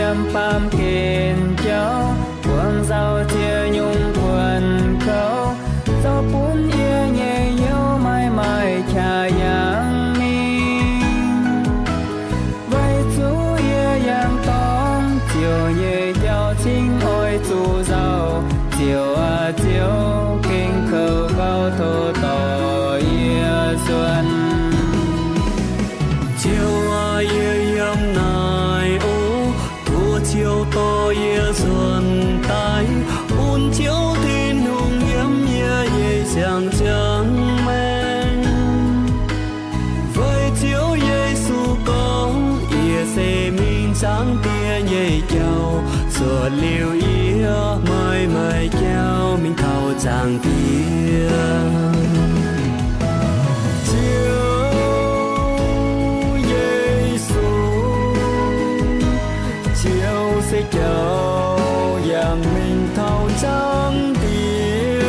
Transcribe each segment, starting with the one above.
yiem baamh gen jauv, buangh nzauh jiex nyungc kuonx kouv, zorqv bun yie nyei hnyouv maiv maaih qaqv yangh mingh. Weic zuqc yie yangh dorngx Ziouv nyei jauv cingx oix zuqc nzauh. Ziouv aac, Ziouv, gengh kouv gauh tov dorh yie nzuonx. Ziouv aac, yie yiem naaiv oc, tov Ziouv dorh yie nzuonx daaih, bun Ziouv Tin-Hungh yiem yie nyei ziangh ziangh maengx. Weic Ziouv Yesu gorngv, yie se mingh zaangv Diex nyei jauv, zuotc liuz yie maiv maaih jauv mingh taux zaangv Diex. Ziouv Yesu, Ziouv se jauv yangh mingh taux zaangv Diex.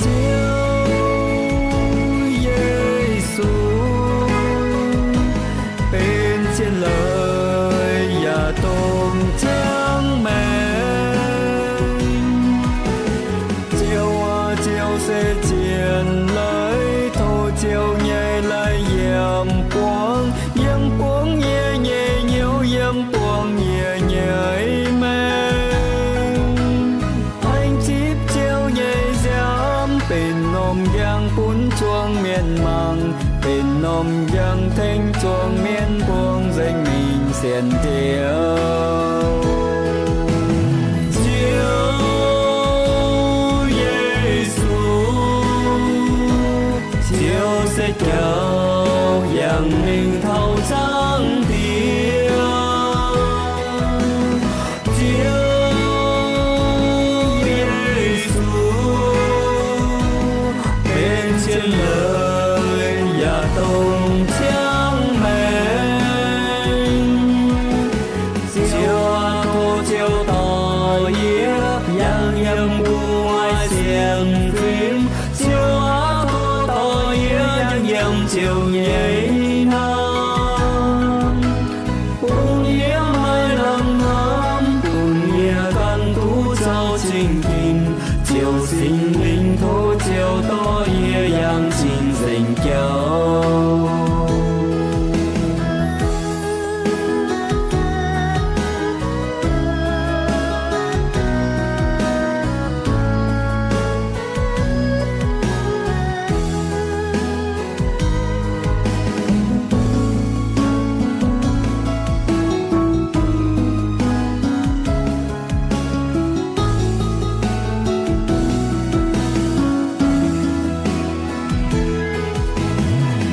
Ziouv Yesu, benx zien leiz yaac dongh ziangv maengx. Ziouv aac, Ziouv se zien leiz, tov Ziouv nyei leiz yiem buangv, yiem buangv yie nyei hnyouv, yiem buangv yie nyei maengc. Tengx zipv Ziouv nyei nziaamv benx norm njang bun zuangx mienh mangc, benx norm njang tengx zuangx mienh buangh nzengc mingh sienx Ziouv. Ziouv Yesu, Ziouv se jauv yangh mingh taux zaangv Diex. Ziouv Yesu, benx zien leiz yaac dongh ziangv maengx. Ziouv aac, tov Ziouv dorh yie yangh yiem gu'nguaaic sienx fim. Ziouv aac, tov dorh yie yangh yiem Ziouv nyei hnamv, bun yie maiv lamh hnamv, bun yie ganh duqv zoux cing-ginx. Ziouv Singx Lingh, tov Ziouv dorh yie yangh cing-nzengc jauv.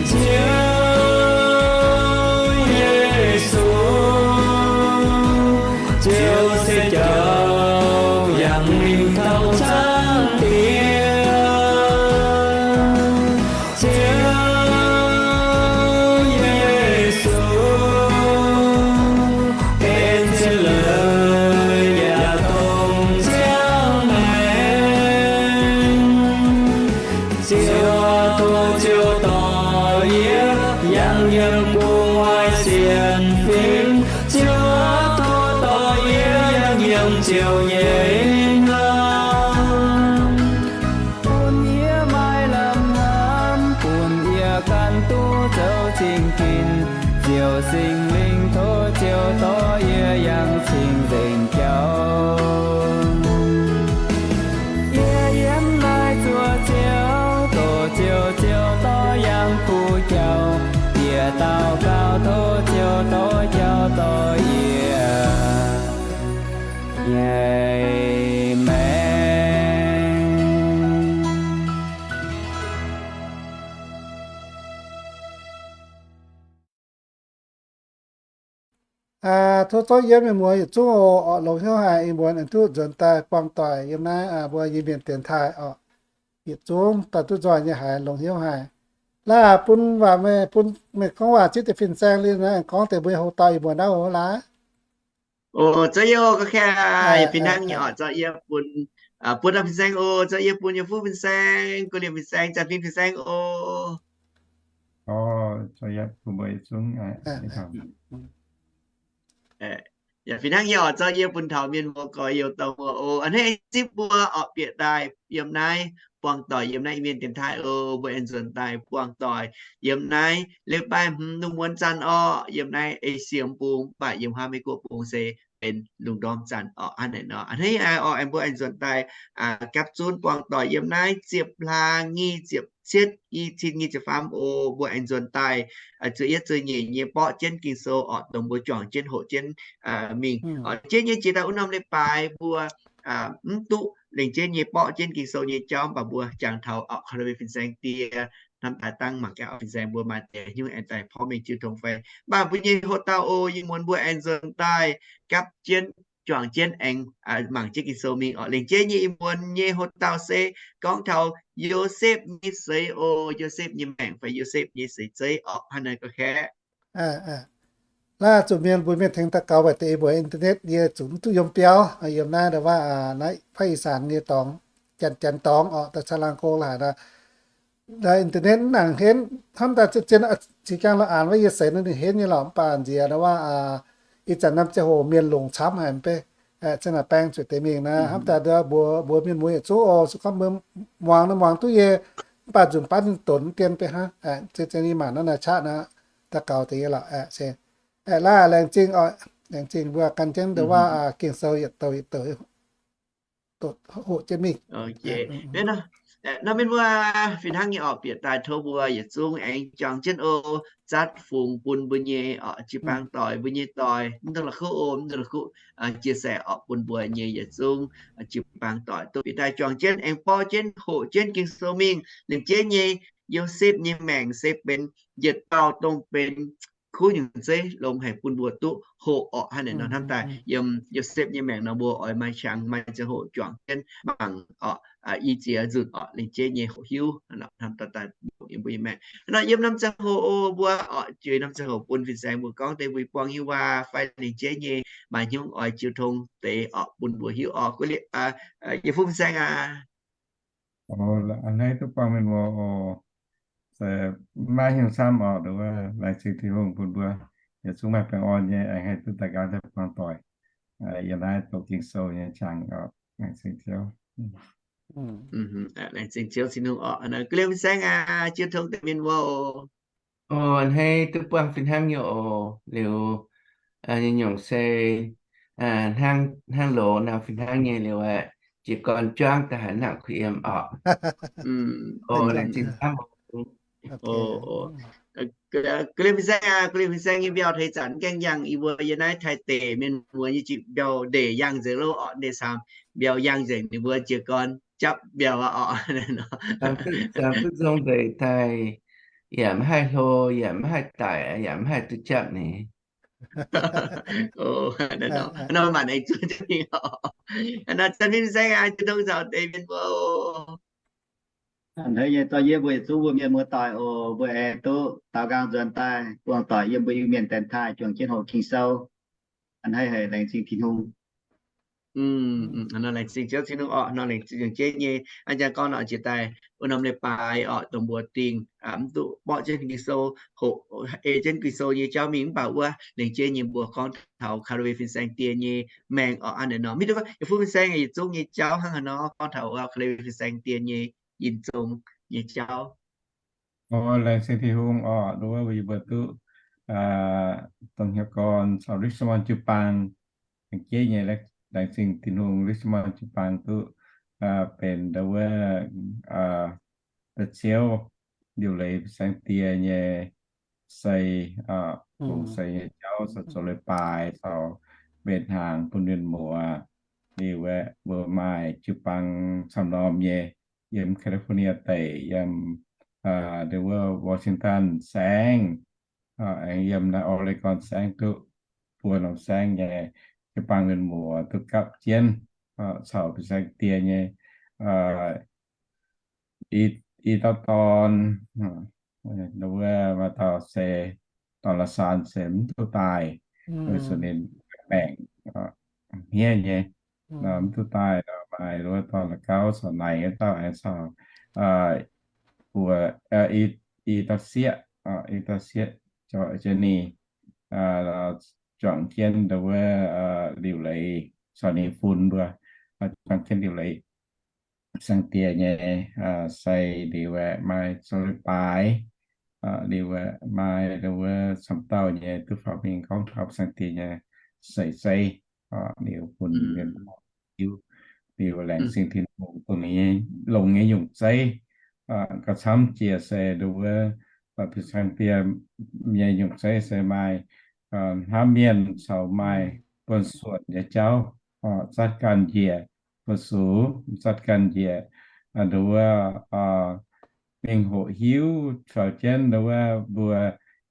Ziouv Yesu, Ziouv se jauv yangh mingh taux zaangv Diex. Ziouv Yesu, benx zien leiz yaac dongh ziangv maengx. Ziouv aac, tov Ziouv dorh yie yangh yiem gu'nguaaic sienx fim. Ziouv aac, tov dorh yie yangh yiem Ziouv nyei hnamv, bun yie maiv lamh hnamv, bun yie ganh duqv zoux cing-ginx. Ziouv Singx Lingh, tov Ziouv dorh yie yangh cing-nzengc jauv. Yie yiem naaiv zuov Ziouv, doqc Ziouv, Ziouv dorh yangh kuv jauv. Yie daux gaux tov Ziouv dorh jauv dorh yie nyei maengc. Tov zorqv yiem mienh muoz yietc zungv oc, longx hnyouv haic, ih muonz aengx duqv nzuonx daaih buangh doic yiem naaiv mbuo Iu-Mienh dienx taaih oc. Yietc zungv daaih duqv nzoih nyei haic, longx hnyouv haic. Laaix bun waac meih, bun meih gorngv waac zipv deix fin-saeng liuz naaiv, gorngv deix mbuo nyei houx-dauh ih muonz naaiv oc laaix. O, zorqv yie gorngv kaaix, fih hnangv nyei oc, zorqv yie bun, bun aa fin-saeng oc, zorqv yie bun yie fuqv fin-saeng, guv liemh fin-saeng, jaa-fin fin-saeng oc. O, zorqv yie bun mbuo yietc zungv. Yaac fih hnangv nyei oc, zorqv yie bun taux mienh muoz gorx-youz dauh muoz oc. A'hneiv aengx zipv mbuo oc bieqc daaih yiem naaiv buangh doic yiem naaiv Iu-Mienh dienx taaih oc. Mbuo aengx nzuonx daaih buangh doic yiem naaiv leiz-baaix hmz lungh muonz zanc orqc, yiem naaiv Esie bung, mv baac yiem huaav Meiv Guoqv bung se benx lungh ndorm zanc orqc. Hnangv naaic nor, a'hneiv oc, aengx mbuo aengx nzuonx daaih gapv zunv buangh doic yiem naaiv ziepc hlaang nyic ziepc cietv, i cin nyic ziepc faam oc. Mbuo aengx nzuonx daaih zueiz yietv zueiz nyeic nyei borqv jienv Ging-Sou orqc, dongh mbuo juangc jienv hoqc jienv mingh. Jiex nyei jiex daaih wuov norm leiz-baaix mbuo mv duqv lengc jeiv nyei borqv jienv Ging-Sou nyei jauv, mv baac mbuo jangx taux orqc, Kaaleiv Fin-Saeng Die hnamv daaih dangv mangc gaax orqc, fin-saeng mbuo maaih deix nyungc aengx daaih porv mengh jiu tong fai. Mv baac mbuo nyei hoqc dauh oc, ih muonz mbuo aengx nzuonx daaih gapv jienv, juangc jienv aengx mangc jienv Ging-Sou mingh orqc. Lengc jeiv nyei ih muonz nyei hoqc dauh se gorngv taux Yosepv nyei seix oc, Yosepv nyei maengc fai Yosepv nyei seix zeiv orqc, hnangv naaiv gorngv kaeqv. Laaih zuqc mienh mbuo mienh tengx daux gaux waaic deix mbuo internet yie zuqc mv duqv yiem biauv, yiem naaiv ndau waac naaiv ภาคอีสาน nyei dorngx, janx dorngx orqc, da'caa laangh go laaix nor. Internet mv nangc henv, hnamv daaih zien, ziex jaang la'aanx wuov yie seix ninh henv nyei lorqc, mv baac nziex ndau waac ih zanc norm ziangh hoc mienh longc camv haic mv bei, zinh naaic baeng zuqc deix mingh naaiv, hnamv daaih mbuo, mbuo mienh muoz yietc zungv oc, se gorngv mbuo muangx nor muangx duqv yie, mv baac nzunc baav ninh donx mv dien bei hnangv. Zien, zien yie mangc naaiv naaiv qaqv naaiv, daux gaux deix yie lorqc. Laaih laengz zingh oc, laengz zingh mbuo gan jienv ndau waac Ging-Sou yietc douc yietc douc hoqc jienv mingh. Nor mienh muoz, fih hnangv nyei orqc, bieqc daaih tov mbuo yietc zungv aengx juangc jienv oc, zatv fungx bun mbuo nyei orqc jiu-baang doic, mbuo nyei doic, mv dungx la'kuqv oc, mv dungx la'kuqv chia sẻ orqc bun mbuo nyei yietc zungv jiu-baang doic duqv bieqc daaih juangc jienv aengx borqv jienv hoqc jienv Ging-Sou mingh. Lengc jeiv nyei Yosepv nyei maengc se benx yietc dauh dongh benx kuv nyungc zeiv longx haic bun mbuo duqv hoqc orqc. Hnangv naaic nor hnamv daaih yiem Yosepv nyei maengc nor mbuo oix maaih qangx maaih ziangh hoc juangc jienv mangc orqc, i ziex nzunc orqc, lengc jeiv nyei hoqc hiuv hnangv nor hnamv daaih daaih mbuo nyei maengc. Nor yiem norm ziangh hoc oc, mbuo orqc juix norm ziangh hoc bun fin-saeng mbuo gorngv deix mbuo buangh nyei waac fai lengc jeiv nyei maaih hnyouv oix jiu tong deix orqc bun mbuo hiuv orqc. Yietc fuqv fin-saeng aac. A'hneiv duqv buangh mienh muoz oc. Se maiv maaih hnyouv camv orqc, nduov laengz zingh Tin-Hungh bun mbuo yietc zungv maaih baengh orn nyei, aengx haih duqv daux gaux daaih buangh doic yiem naaiv doqc Ging-Sou nyei qangx orqc. Laengz zingh Ziouv. Laengz zingh Ziouv Tin-Hungh orqc. Ga'naaiv fin-saeng aac, jiu tong deix mienh muoz oc. A'hneiv duqv buangh fih hnangv nyei oc. Liuz nyungc-nyungc se hnangv loz nor fih hnangv nyei liuz aeqv, jiez gorn juangv daaih haaix nangc kuh yiem orqc. Laengz zingh camv oc. Ga'naaiv fin-saeng aac, ga'naaiv fin-saeng nyei mbiauh teix zanc gaengh yangh, yie mbuo yiem naaiv Taiv deic mienh muoz nyei jiex mbiauh ndeic yangh nzengc loh orqc. Ndeic camv mbiauh yangh nzengc, ninh mbuo jiez gorn japv mbiauh aqv orqc. Zanc duqv nzong ndeic daaih, yaac maiv haih hlo, yaac maiv haih daic, yaac maiv haih duqv japv ni. Nor maanc aengx zuov jienv mingh. Nor zanc fin-saeng aac, jiu tong caux deix mienh mbuo oc. A'hneiv nyei dorh yie mbuo yietc zungv mbuo mienh muoz-doic oc, mbuo aengx duqv daaux nqaang nzuonx daaih buangh doic yiem mbuo Iu-Mienh dienx taaih juangc jienv hoqc Ging-Sou. A'hneiv haic, laengz zingh Tin-Hungh. Nor laengz zingh Ziouv Tin-Hungh orqc. Nor laengz zingh jiex nyei, a'jangv gorngv nor jiex daaih wuov norm leiz-baaix orqc, dongh mbuo dingh mv duqv borqv jienv Ging-Sou, hoqc ei jienv Ging-Sou nyei jauv mingh, mv baac wuov lengc jeiv nyei mbuo gorngv taux Kaalorweh fin-saeng die nyei maengc orqc. A'hneiv nor mv hiuv duqv yietc fuqv fin-saeng yietc zungv nyei jauv hnangv haaix nor gorngv taux Kaalorweh fin-saeng die nyei yinh zong nyei jauv. Laengz zingh Tin-Hungh orqc, nduov wuov yie mbuo duqv dongh hnyouv gorn caux Richmond jiu-baang, lengc jeiv nyei laengz zingh Tin-Hungh, Richmond jiu-baang duqv benx nduov wuov da'ciouv liuc leiz fin-saeng die nyei sei, fungx sei nyei jauv caux zoux leiz-baaix caux mbenc hnaangx bun mienh muoz. Liuz aeqv, mbuo maaih jiu-baang camv norm nyei yiem California deic, yiem nduov wuov Washington saengv, aengx yiem naaiv Oregon saengv duqv buo norm saengv nyei jiu-baang mienh muoz duqv gapv jienv caux fin-saeng die nyei i dauh dorn, nduov wuov maaih dauh se dorn la'saan se mv duqv daaih, weic zuqc ninh maengc hniev nyei, mv duqv daaih. Maaih nduov wuov dorn la'gauv caux naaic wuov dauh aengx caux buo, i dauh sieqv, i dauh sieqv, Jenny, juangc jienv ndau wuov liuc leiz caux ninh fun mbuo, juangc jienv liuc leiz Fin-Saeng Diex nyei sei liuz aeqv, maaih zoux leiz-baaix liuz aeqv, maaih ndau wuov camv dauh nyei duqv faaux mingh gorngv taux Fin-Saeng Diex nyei seix zeiv liuz bun mienh hiuv. Liuz laengz zingh Tin-Hungh dongh ninh nyei longx nyei nyungc zeiv gauh camv jiex se ndau wuov Fin-Saeng Diex nyei nyungc zeiv se maaih hnamv mienh caux maaih buonv-suonc nyei jauv, zatv ganh njiec, buonv-sux zatv ganh njiec, ndau wuov mingh hoqc hiuv caux jienv ndau wuov mbuo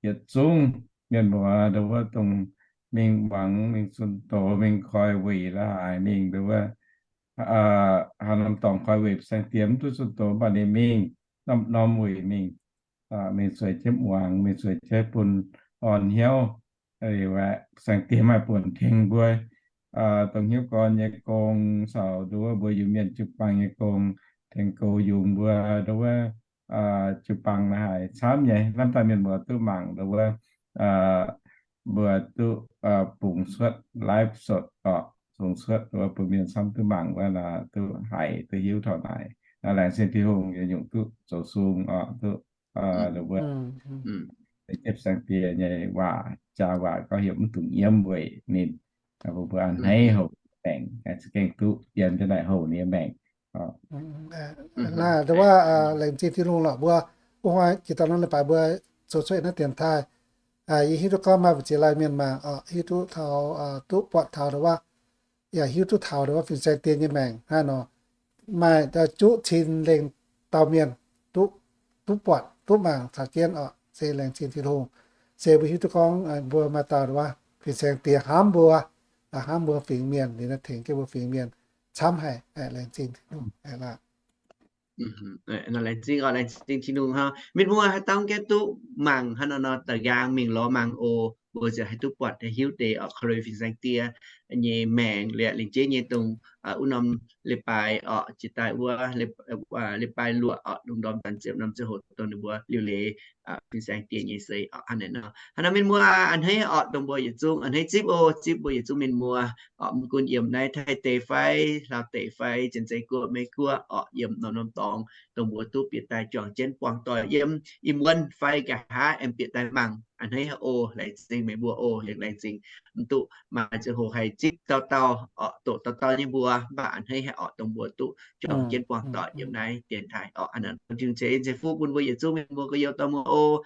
yietc zungv mienh muoz ndau wuov dongh mingh muangx, mingh zunh doz, mingh koi wuic la'haaix, mingh ndau wuov haaix norm dorngx koi wuic, Fin-Saeng Diex mv duqv zunh doz mv baac ninh mingh norm-norm wuic mingh, mingh zueiz jienv muangx, mingh zueiz jienv bun orn hnyouv. Liuz aeqv, Fin-Saeng Diex maaih buonc tengx mbuo dongh hnyouv gorn nyei gong caux ndau wuov mbuo Iu-Mienh jiu-baang nyei gong, tengx goux yungz mbuo ndau wuov jiu-baang la'haaix camv nyei. Lamh daaih mienh muoz duqv mangc ndau wuov mbuo duqv bungx cuotv live sot orqc, bungx cuotv ndau wuov bun mienh camv duqv mangc wuov nor duqv haiz duqv hiuv taux naaic. Laengz zingh Tin-Hungh yietc nyungc duqv zoux sung orqc, duqv ndau wuov Fin-Saeng Diex nyei waac, jaa waac gorngv heuc mv dungx yiem weic ninh, bun mbuo a'hneiv houx maengc, za'gengh duqv yiem jienv naaic houx ninh nyei maengc. Ndau wuov laengz zingh Tin-Hungh lorqc mbuo, wuov hnoi jiex daaih norm leiz-baaix mbuo zoux cuotv naaiv dienx taaih, yie hiuv duqv gorngv maaih mbu'ziex laai mienh mangc orqc, hiuv duqv taux, duqv buatc taux ndau wuov, yaac hiuv duqv taux ndau wuov Fin-Saeng Diex nyei maengc hnangv nor. Maaih juqv cin lengh dauh mienh duqv, duqv buatc duqv mangc caux jienv orqc, se laengz zingh Tin-Hungh. Se mbuo hiuv duqv gorngv mbuo maaih dauh ndau wuov Fin-Saeng Diex hnamv mbuo, hnamv mbuo fingx mienh, liuz naaiv tengx jienv mbuo fingx mienh camv haic. Laengz zingh Tin-Hungh. Laengz zingh, laengz zingh Tin-Hungh hnangv. Mienh muoz haaix dauh gaengh duqv mangc hnangv nor, nor da'nqaang mingh lorz mangc oc. Mbuo ziouc haih duqv buatc haih hiuv deix orqc, Fin-Saeng Diex nyei maengc liuz lengc jeiv nyei dongh wuov norm leiz-baaix orqc, jiex daaih wuov leiz-baaix luoqc orqc, lungh ndorm zanc ziepc norm ziangh hoc dongh ninh mbuo liuc leiz Fin-Saeng Diex nyei seix orqc. Hnangv naaiv nor, hnangv nor mienh muoz a'hneiv orqc, dongh mbuo yietc zungv a'hneiv zipv oc, zipv mbuo yietc zungv mienh muoz orqc, mv gunv yiem naaiv Taiv deic fai Laauv deic fai Janx-Zei Guoqv, Meiv Guoqv orqc, yiem norm-norm dorngx dongh mbuo duqv bieqc daaih juangc jienv buangh doic yiem ih muonz fai nqa'haav aengx bieqc daaih mangc, a'hneiv haic oc. Laengz zingh meih mbuo oc, yaac laengz zingh mv duqv maaih ziangh hoc haih zipv dauh dauh orqc, doqc dauh dauh nyei mbuo, mv baac a'hneiv haic orqc, dongh mbuo duqv juangc jienv buangh doic yiem naaiv dienx taaih orqc. Hnangv naaic Tin-Hungh ceix en ceix fuqv bun mbuo yietc zungv mienh muoz gorx-youz dorh muoz oc.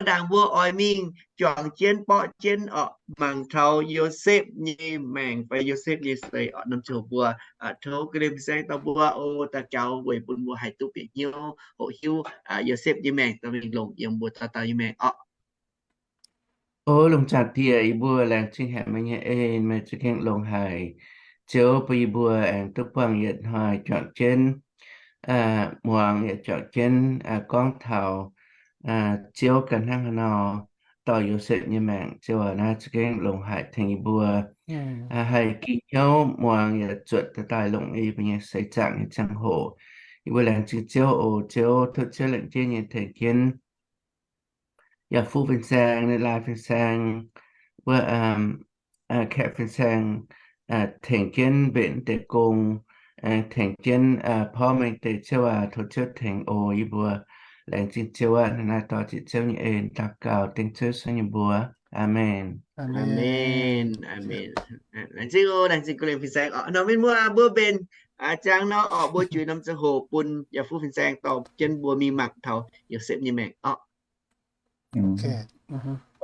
Ndaangc mbuo oix mingh juangc jienv borqv jienv orqc, mangc taux Yosepv nyei maengc fai Yosepv nyei seix orqc. Norm ziangh hoc mbuo tov ga'naaiv fin-saeng dorh mbuo oc, daux gaux weic bun mbuo haih duqv bieqc hnyouv hoqc hiuv Yosepv nyei maengc dorh mingh longc yiem mbuo dauh dauh nyei maengc orqc. O lungh zaangc Diex, yie mbuo laengz zingh haic meih nyei en, meih za'gengh longx haic. Ziouv bun yie mbuo aengx duqv buangh yietc hnoi juangc jienv muangx yaac juangc jienv gorngv taux Ziouv ganh hnangv haaix nor dorh Yosepv nyei maengc. Ziouv aac, naaiv za'gengh longx haic tengx yie mbuo haih ging hnyouv muangx yaac zuotc daaih longc yie mbuo nyei seix zaangc nyei ziangh hoc. Yie mbuo laengz zingh Ziouv oc. Ziouv, tov Ziouv lengc jeiv nyei tengx jienv yaac fuqv fin-saeng, ninh laai fin-saeng, wuov kaeqv fin-saeng, tengx jienv mbenc deix gong, tengx jienv porv mengh deix. Ziouv aac, tov Ziouv tengx oc. Yie mbuo laengz zingh Ziouv aqv. Naaiv dorh ziec Ziouv nyei en daux gaux dengv Ziouv Yesu nyei mbuox. Aamen. Aamen. Laengz zingh oc, laengz zingh ga'naaiv fin-saeng orqc. Nor mienh muoz, mbuo mbenc ziangx nor orqc, mbuo juix norm ziangh hoc bun yaac fuqv fin-saeng dorh jienv mbuo mingh mangc taux Yosepv nyei maengc orqc.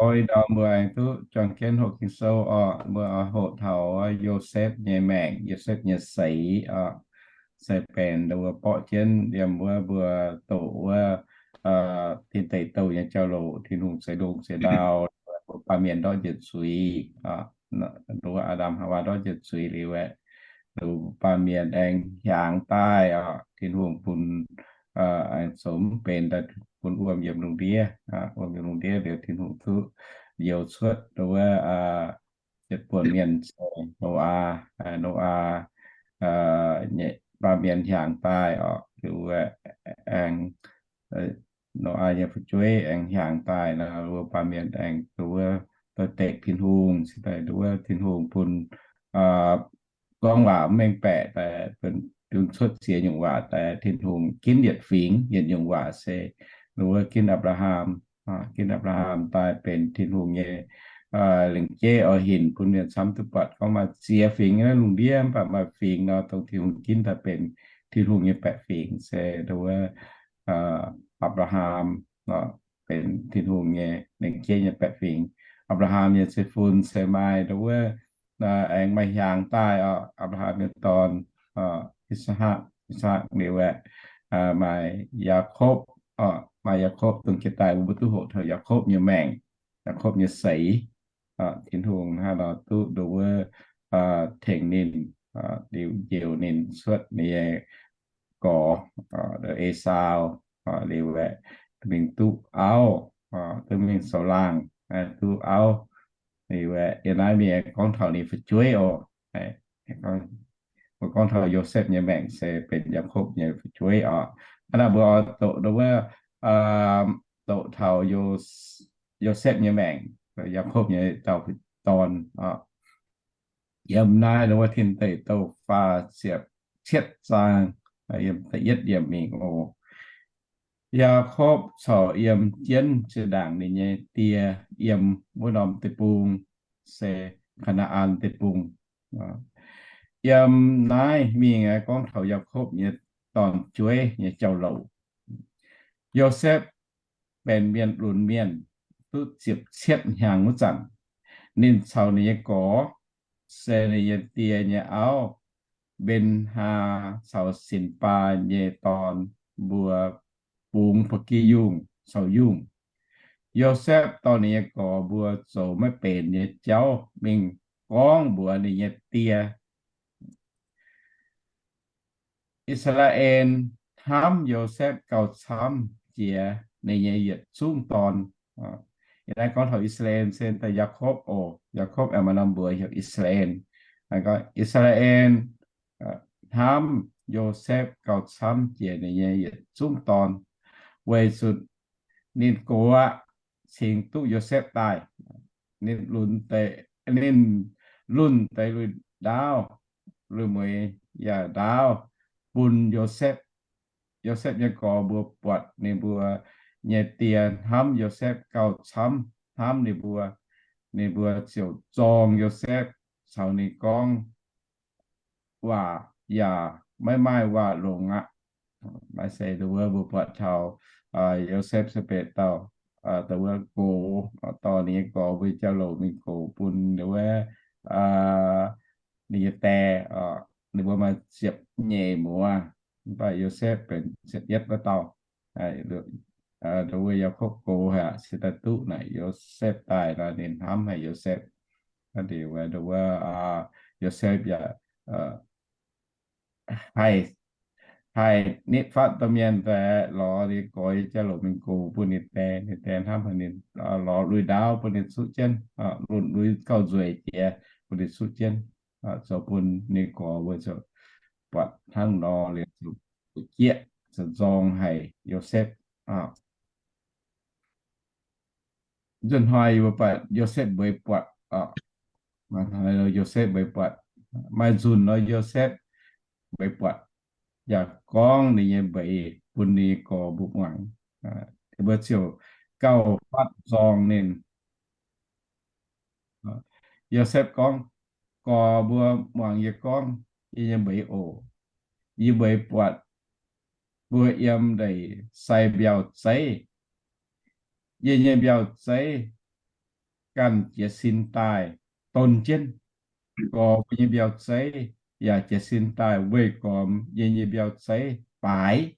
Oix ndau mbuo aengx duqv juangc jienv hoqc Ging-Sou orqc, mbuo hoqc taux Yosepv nyei maengc, Yosepv nyei seix orqc, se benx ndau wuov borqv jienv yiem wuov mbuo doqc wuov tin deic douh nyei jauv-louc, Tin-Hungh zeix lungh zeix ndau, mbuo baamh mienh ndortv njiec zuiz orqc, ndau wuov Aa^ndam Haawaa ndortv njiec zuiz liuz aeqv, ndau baamh mienh aengx hiaangx daaih orqc, Tin-Hungh bun aengx zoux mv benx daaih bun wuom yiem lungh ndiev, wuom yiem lungh ndiev liuz Tin-Hungh duqv njoux cuotv ndau wuov yietc buonc mienh, Noyaa, Noyaa nyei baamh mienh hiaangx daaih orqc, liuz aengx Noyaa nyei fu'jueiv aengx hiaangx daaih nor, wuov baamh mienh aengx ndau wuov doix-dekc Tin-Hungh, cingx daaih nduov Tin-Hungh bun gorngv waac mv mengh baeqc daaih, bun cuotv ziex nyungc waac daaih, Tin-Hungh ginv yietc fingx, yietc nyungc waac se nduov ginv Apc^laa^ham, ginv Apc^laa^ham daaih benx Tin-Hungh nyei lengc jeiv oix hinc bun mienh camv duqv buatc gorngv maaih ziex fingx naaiv lungh ndiev, mv baac maaih fingx nor dongh Tin-Hungh ginv daaih benx Tin-Hungh nyei baeqc fingx se nduov Apc^laa^ham benx Tin-Hungh nyei lengc jeiv nyei baeqc fingx. Apc^laa^ham nyei zeiv-fun se maaih nduov aengx maaih hiaangx daaih oc, Apc^laa^ham nyei dorn, I^saa^hakc, I^saa^hakc liuz aeqv, maaih Yaakopv, maaih Yaakopv dongh jiex daaih mbuo duqv hoqc taux Yaakopv nyei maengc, Yaakopv nyei seix. Tin-Hungh hnangv nor duqv nduov tengx ninh liuz njoux ninh cuotv ninh nyei gorx Esaau liuz aeqv, mingh duqv auv, duqv mingh soux laangh, duqv auv liuz aeqv, yiem naaiv mingh gorngv taux ninh fu'jueiv oc. Mbuo gorngv taux Yosepv nyei maengc se benx Yaakopv nyei fu'jueiv oc. Hnangv naaic mbuo oix doqc nduov, doqc taux Yosepv nyei maengc, Yaakopv nyei dauh dorn oc. Yiem naaiv nduov Tin Deic Douh faah ziepc cietv zaang, yiem da'yietv yiemc mingh oc. Yaakopv corc yiem jienv zinh ndaangc ninh nyei die yiem wuov norm deic-bung, se Kaa^naa^an Deic-Bung. Yiem naaiv mingh aeqv, gorngv taux Yaakopv nyei dorn-jueiv nyei jauv-louc. Yosepv benx mienh lunx mienh duqv ziepc cietv hnyangx wuov zanc, ninh caux ninh nyei gorx, se ninh nyei die nyei auv, Mben^haa caux Sinx^baa nyei dorn mbuo bungx ba'gi yungh caux yungh. Yosepv dorh ninh nyei gorx mbuo zoux maiv benx nyei jauv mingh gorngv mbuox ninh nyei die. I^saa^laa^en hnamv Yosepv gauh camv jiex ninh nyei yietc zungv dorn. Yiem naaiv gorngv taux I^saa^laa^en se daaih Yaakopv oc. Yaakopv aengx maaih norm mbuox heuc I^saa^laa^en. I^saa^laa^en hnamv Yosepv gauh camv jiex ninh nyei yietc zungv dorn, weic zuqc ninh gox aqv cingx duqv Yosepv daaih. Ninh lunx deix, ninh lunh deix lui-ndaauv, lui-mueiz yaac ndaauv bun Yosepv. Yosepv nyei gorx mbuo buatc ninh mbuo nyei die hnamv Yosepv gauh camv, hnamv ninh mbuo, ninh mbuo ziouc zorng Yosepv, caux ninh gorngv waac yaac maiv maaih waac longx aqv. Maiv se dongh wuov mbuo buatc taux Yosepv se benx dauh, dongh wuov gox, dorh ninh nyei gorx mbuo jauv-louc mingh goux bun dongh wuov ninh nyei die. Ninh mbuo maaih ziepc nyeic muoz, mv baac Yosepv benx ziepc yietv wuov dauh. Dongh wuov Yaakopv gox haic, se daaih duqv naaic Yosepv daaih nor, ninh hnamv haic Yosepv. Dongh wuov Yosepv yaac haih, haih nitv fatv domh mienh daaih lorz ninh gorx nyei jauv-louc mingh goux bun ninh die. Ninh die hnamv haic ninh, lorz lui-ndaauv bun ninh zuqv jienv, lunx lui gauh nzueic jiex bun ninh zuqv jienv, zoux bun ninh gorx mbuo ziouc buatc hnangv nor liuz zuqc fu'jueiv jieqv, ziouc nzorng haic Yosepv. Nzunc hnoi yie mbuo buatc Yosepv mbeix buatc, Yosepv mbeix buatc, maaih nzunc nor Yosepv mbeix buatc, yaac gorngv ninh nyei mbeix bun ninh gorx mbuo muangx. Mbuo ziouc gauh fatv nzorng ninh. Yosepv gorngv, Gorx mbuo, muangx yie gorngv yie nyei mbeix oc. Yie mbeix buatc mbuo yiem ndeic sai mbiauh zeiv. Yie nyei mbiauh zeiv ganh jiez sin daaih don jienv. Gorx mbuo nyei mbiauh zeiv yaac jiez sin daaih weih gormx yie nyei mbiauh zeiv baaix.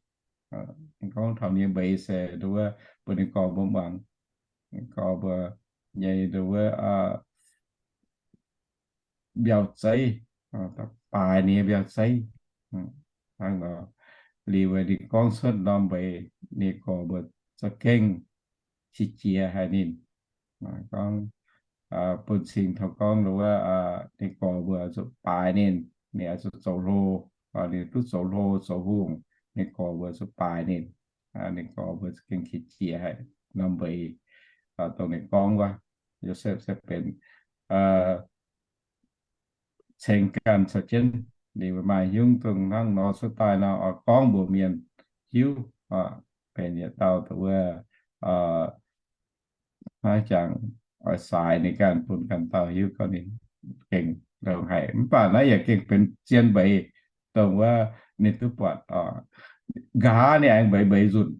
Gorngv taux ninh nyei mbeix se nduov bun ninh gorx mbuo muangx. Gorx mbuo nyei nduov mbiauh zeiv, baaix ninh nyei mbiauh zeiv. Hnangv nor, liuz ninh gorngv cuotv norm mbeix, ninh gorx mbuo za'gengh qiex jiez haic ninh. Gorngv bun cing taux gorngv nduov ninh gorx mbuo zuqc baaix ninh, ninh oix zuqc zoux hlo, ninh duqv zoux hlo zoux hungh, ninh gorx mbuo zuqc baaix ninh. Ninh gorx mbuo za'gengh qiex jiez haic norm mbeix, dongh ninh gorngv wuov. Yosepv se benx ceng ganh caux jienv. Ninh maaih hiuv duqv hnangv nor cuotv daaih nor, oix gorngv mbuox mienh hiuv, benx yietc dauh wuov, hnangv jangx oix saaix ninh ganh bun ganh dauh hiuv gorngv ninh gengh longx haic. Mv baac naaiv yaac gengh benx zien mbeix, dongh wuov ninh duqv buatc, nqa'haav ninh aengx mbeix mbeix nzunc.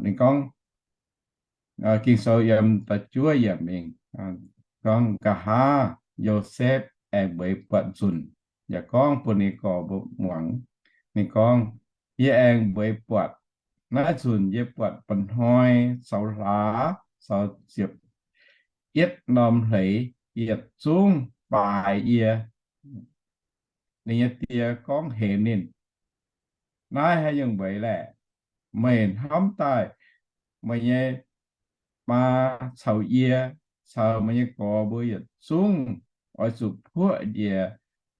Ninh gorngv, Ging-Sou yiem da'juov yiemc mingh gorngv, nqa'haav Yosepv aengx mbeix buatc nzunc, yaac gorngv bun ninh gorx mbuo muangx. Ninh gorngv, Yie aengx mbeix buatc. Naaiv nzunc yie buatc mba'hnoi caux hlaax caux ziepc yietv norm hleix yietc zungv baaix yie. Ninh nyei die gorngv hemx ninh, Naaiv haaix nyungc mbeix laeh? Meih hnamv daaih meih nyei maa caux yie caux meih nyei gorx mbuo yietc zungv oix zuqc puoqv njiec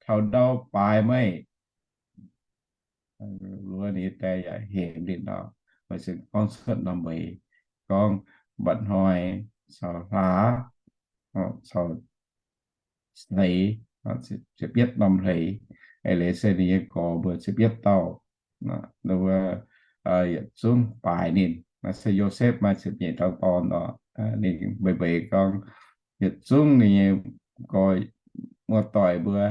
taux ndau baaix meih. Wuov ninh die yaac hemx ninh nor, meih se gorngv cuotv norm mbeix, gorngv mba'hnoi caux hlaax caux hleix, ziepc yietv norm hleix, eix leiz se ninh nyei gorx mbuo ziepc yietv dauh, yietc zungv baaix ninh. Naaiv se Yosepv maaih ziepc nyeic dauh dorn oc. Ninh mbeix mbeix gorngv yietc zungv ninh nyei gorx muoz-doic mbuo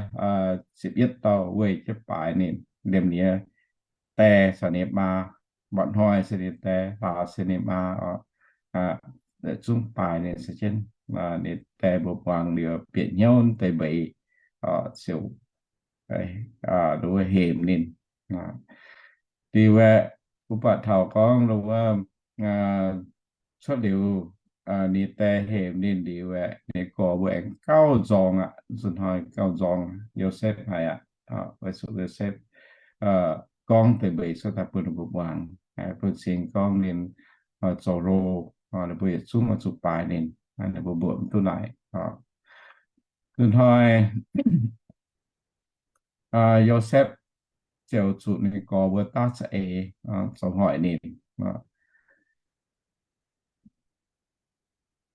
ziepc yietv dauh weih jienv baaix ninh, liemh ninh nyei die caux ninh maa, mba'hnoi se ninh die, hlaax se ninh maa oc, zungv baaix ninh se jienv. Ninh die mbuo muangx liuz bieqc hnyouv deix mbeix oc, ziouc hemx ninh. Liuz aeqv, mbuo buatc taux gorngv wuov cuotv liuz, ninh die hemx ninh liuz aeqv, ninh gorx mbuo aengx gauh nzorng aqv. Nzunc hnoi gauh nzorng, Yosepv haic aqv. Weic zuqc Yosepv gorngv deix mbeix cuotv daaih bun ninh mbuo muangx, bun cing gorngv ninh zoux hlo, ninh mbuo yietc zungv oix zuqc baaix ninh, ninh mbuo mbuoqc mv duqv naaic. Nzunc hnoi Yosepv ziouc zuqc ninh gorx mbuo daav za'eix zoux hoic ninh.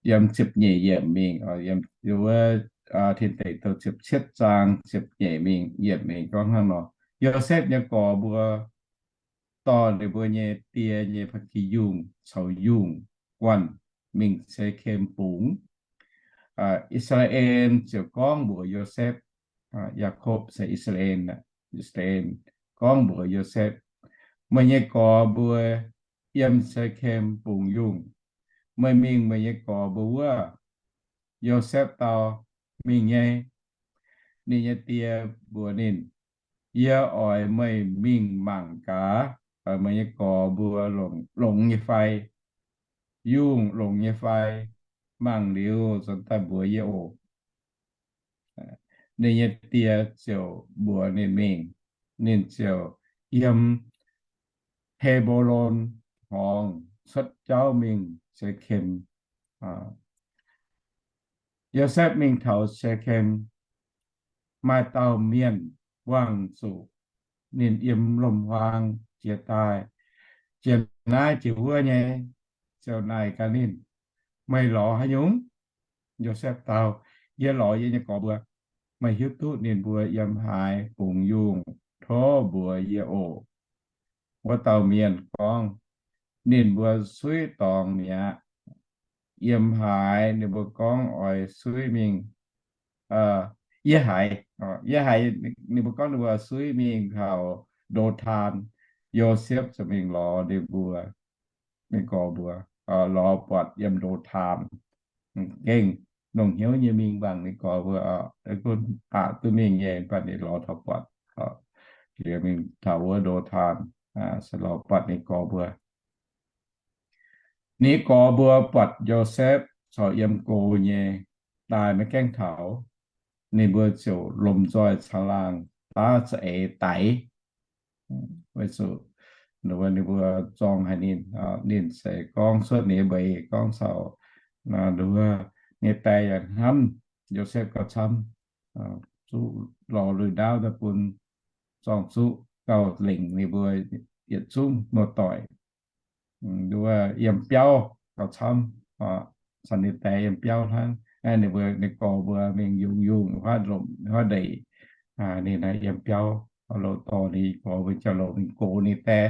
Yiem ziepc nyeic yiemc mingh, yiem wuov Tin Deic Douh ziepc cietv zaang ziepc nyeic mingh, yiemc mingh gorngv hnangv nor, Yosepv nyei gorx mbuo dorh ninh mbuo nyei die nyei ba'gi yungh caux yungh guanh mingh Sekem bungx. I^saa^laa^en ziouc gorngv mbuox Yosepv, Yaakopv se I^saa^laa^en, I^saa^laa^en gorngv mbuox Yosepv, Meih nyei gorx mbuo yiem Sekem bungx yungh. Meih mingh meih nyei gorx mbuo wuov. Yosepv dau, Mingh nyei. Ninh nyei die mbuox ninh, Yie oix meih mingh mangc gaax meih nyei gorx mbuo longx nyei fai, yungh longx nyei fai. Mangc liuz nzuonx daaih mbuox yie oc. Ninh nyei die ziouc mbuox ninh mingh. Ninh ziouc yiem He^mbo^lon Horngz cuotv jauv mingh Sekem. Yosepv mingh taux Sekem, maaih dauh mienh wangc zuqc ninh yiem lomc-huaang jiez daaih, jiex naaiv jiex wuov nyei, ziouc naaic gaax ninh, Meih lorz haaix nyungc? Yosepv dau, Yie lorz yie nyei gorx mbuo. Meih hiuv duqv ninh mbuo yiem haaix bungx yungh, tov mbuox yie oc. Wuov dauh mienh gorngv, Ninh mbuo suiv dorngx mi'aqv. Yiem haaix ninh mbuo gorngv oix suiv mingh, yie haiz, yie haiz ninh mbuo gorngv ninh mbuo suiv mingh taux Ndo^taan. Yosepv ziouc mingh lorz ninh mbuo, ninh gorx mbuo, lorz buatc yiem Ndo^taan. Gengh longc hnyouv nyei mingh mangc ninh gorx mbuo, gunv aqc duqv mingh nyei, mv baac ninh lorz taux buatc, liuz mingh taux wuov Ndo^taan, se lorz buatc ninh gorx mbuo. Ninh gorx mbuo buatc Yosepv corc yiem go nyei, daaih maiv gaengh taux. Ninh mbuo ziouc lomh nzoih caangh laangh daav za'eix daix. Weic zuqc ninh mbuo zorng haic ninh, ninh se gorngv cuotv ninh nyei mbeix gorngv caux ninh nyei die yaac hnamv Yosepv gauh camv, zuqc lorz lui-ndaauv daaih bun zorng-zuqv gauh lengc ninh mbuo yietc zungv muoz-doic, yiem biauv gauh camv. caux ninh die yiem biauv hnangv. Ninh mbuo, ninh gorx mbuo mingh yungz yungh huaav lomc huaav ndeic, ninh yiem biauv, loz-dorh ninh gorx mbuo jauv-louc mingh gox ninh die.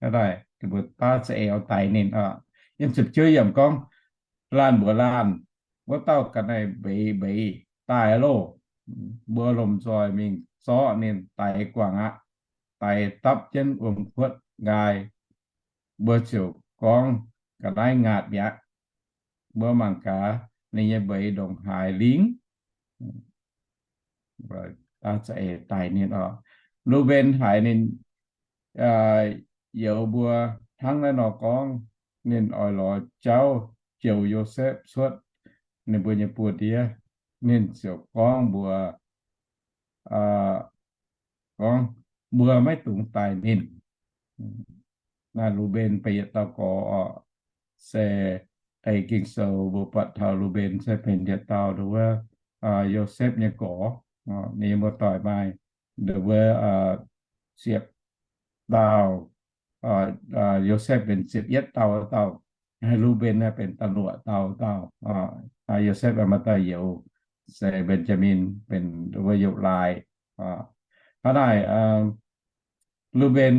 Hnangv naaic ninh mbuo daav za'eix oix daix ninh oc. Yiem ziepc juov yiemc gorngv, laanh mbuox laanh, wuov dauh ga'naaiv mbeix mbeix daaih loh. Mbuo lomh nzoih mingh zorqv ninh daix guangc aqv. Daix dapv jienv wuom-kuotv nqaai, mbuo ziouc gorngv ga'naaiv ngaatc mi'aqv. Mbuo mangc gaax ninh nyei mbeix ndongc haaix lingv. Daaih za'eix daix ninh oc. Lu^mben haiz ninh youz mbuo hnangv naaiv nor gorngv, ninh oix lorz jauv joux Yosepv cuotv ninh mbuo nyei buoz-ndiev. Ninh ziouc gorngv mbuox, gorngv, mbuo maiv dungx daix ninh. Naaiv Lu^mben benx yietc dauh gorx oc. Se ei Ging-Sou mbuo buatc taux Lu^mben se benx yietc dauh nduov wuov Yosepv nyei gorx. Ninh muoz-doic maaih nduov wuov ziepc dauh. Yosepv benx ziepc yietv dauh dauh. Lu^mben naaiv benx da'luoqc dauh dauh. Yosepv maaih dauh youz se Mben^jaa^min, benx nduov wuov youz laai. Hnangv naaic, Lu^mben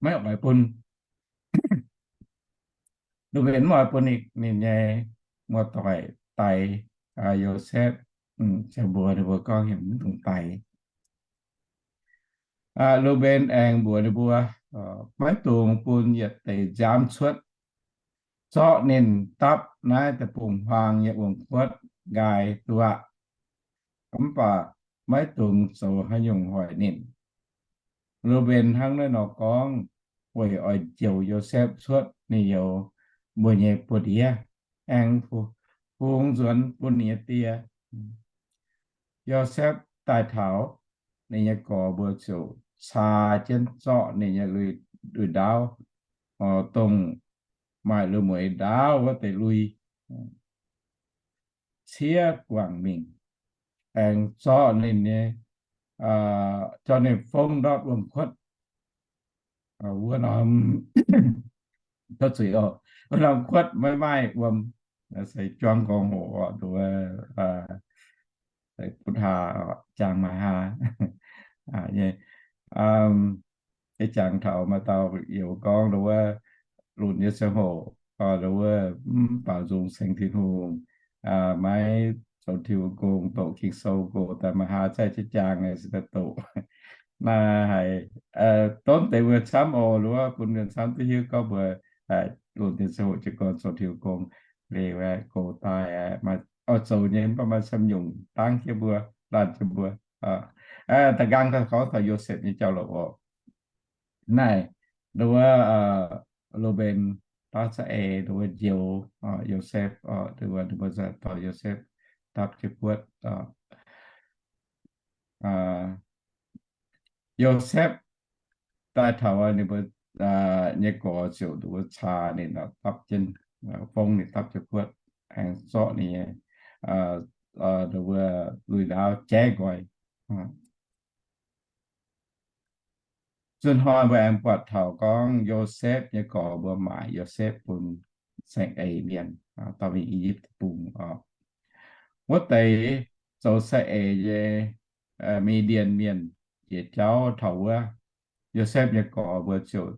maiv oix bun Lu^mben mv oix bun ninh nyei muoz-doic daix Yosepv. Ziouc mbuox ninh mbuo gorngv, mv dungx daix. Lu^mben aengx mbuox ninh mbuo, maiv dungx bun yietc deix nziaamv cuotv zorqv ninh dapv naaiv deic-bung-huaang nyei wuom-kuotv nqaai duqv aqv. Mv baac maiv dungx zoux haaix nyungc hoic ninh. Lu^mben hnangv naaiv nor gorngv weic oix njoux Yosepv cuotv ninh youz mbuo nyei buoz-ndiev, aengx bungx nzuonx bun ninh nyei die. Yosepv daaih taux, ninh nyei gorx mbuo ziouc caa jienv zorqv ninh nyei lui, lui-ndaauv, dongh maaih lui-mueiz ndaauv wuov deix lui, ciev guangc mingh, aengx zorqv ninh nyei, zorqv ninh fongv ndortv wuom-kuotv. Wuov norm, wuov norm kuotv maiv maaih wuom, se juangv nqorngv hoc oc, nduov, butv haa, jangx maaih haa nyei. Ei jangx taux maaih dauh youz gorngv nduov wuov lunx nyei ziangh hoc, nduov wuov mv baaux nzung ceng Tin-Hungh, maiv zoux Tin-Hungh gong, doqc Ging-Sou gong, daaih maaih haa zaih jienv jangx se daaih doqc. Naaiv haiz donv deix mbuo camv oc, nduov bun mienh camv duqv hiuv gorngv mbuo lunx nyei ziangh hoc jiez gorn zoux Tin-Hungh gong, liuz gox daaih maaih oix zoux nyei, mv baac maaih camv nyungc dangv jienv mbuo, laanh jienv mbuo. Da'nqaang daaih gorngv taux Yosepv nyei jauv-louc oc. Naaiv, nduov wuov, Lu^mben daav za'eix nduov wuov njoux Yosepv, nduov wuov, nduov wuov dorh Yosepv dapv jienv buotv. Yosepv daaih taux ninh mbuo nyei gorx ziouc nduov wuov caa ninh dapv jienv, fongv ninh dapv jienv buotv, aengx zorqv ninh nyei, nduov wuov lui-ndaauv jaiv nqoi. Zunh hnoi mbuo aengx buatc taux gorngv Yosepv nyei gorx mbuo maaic Yosepv bun saeng-eix mienh dorh mingh I^yipv Deic-Bung oc. Wuov deix zoux saeng-eix nyei Mi^ndien Mienh jiex jauv taux wuov, Yosepv nyei gorx mbuo ziouc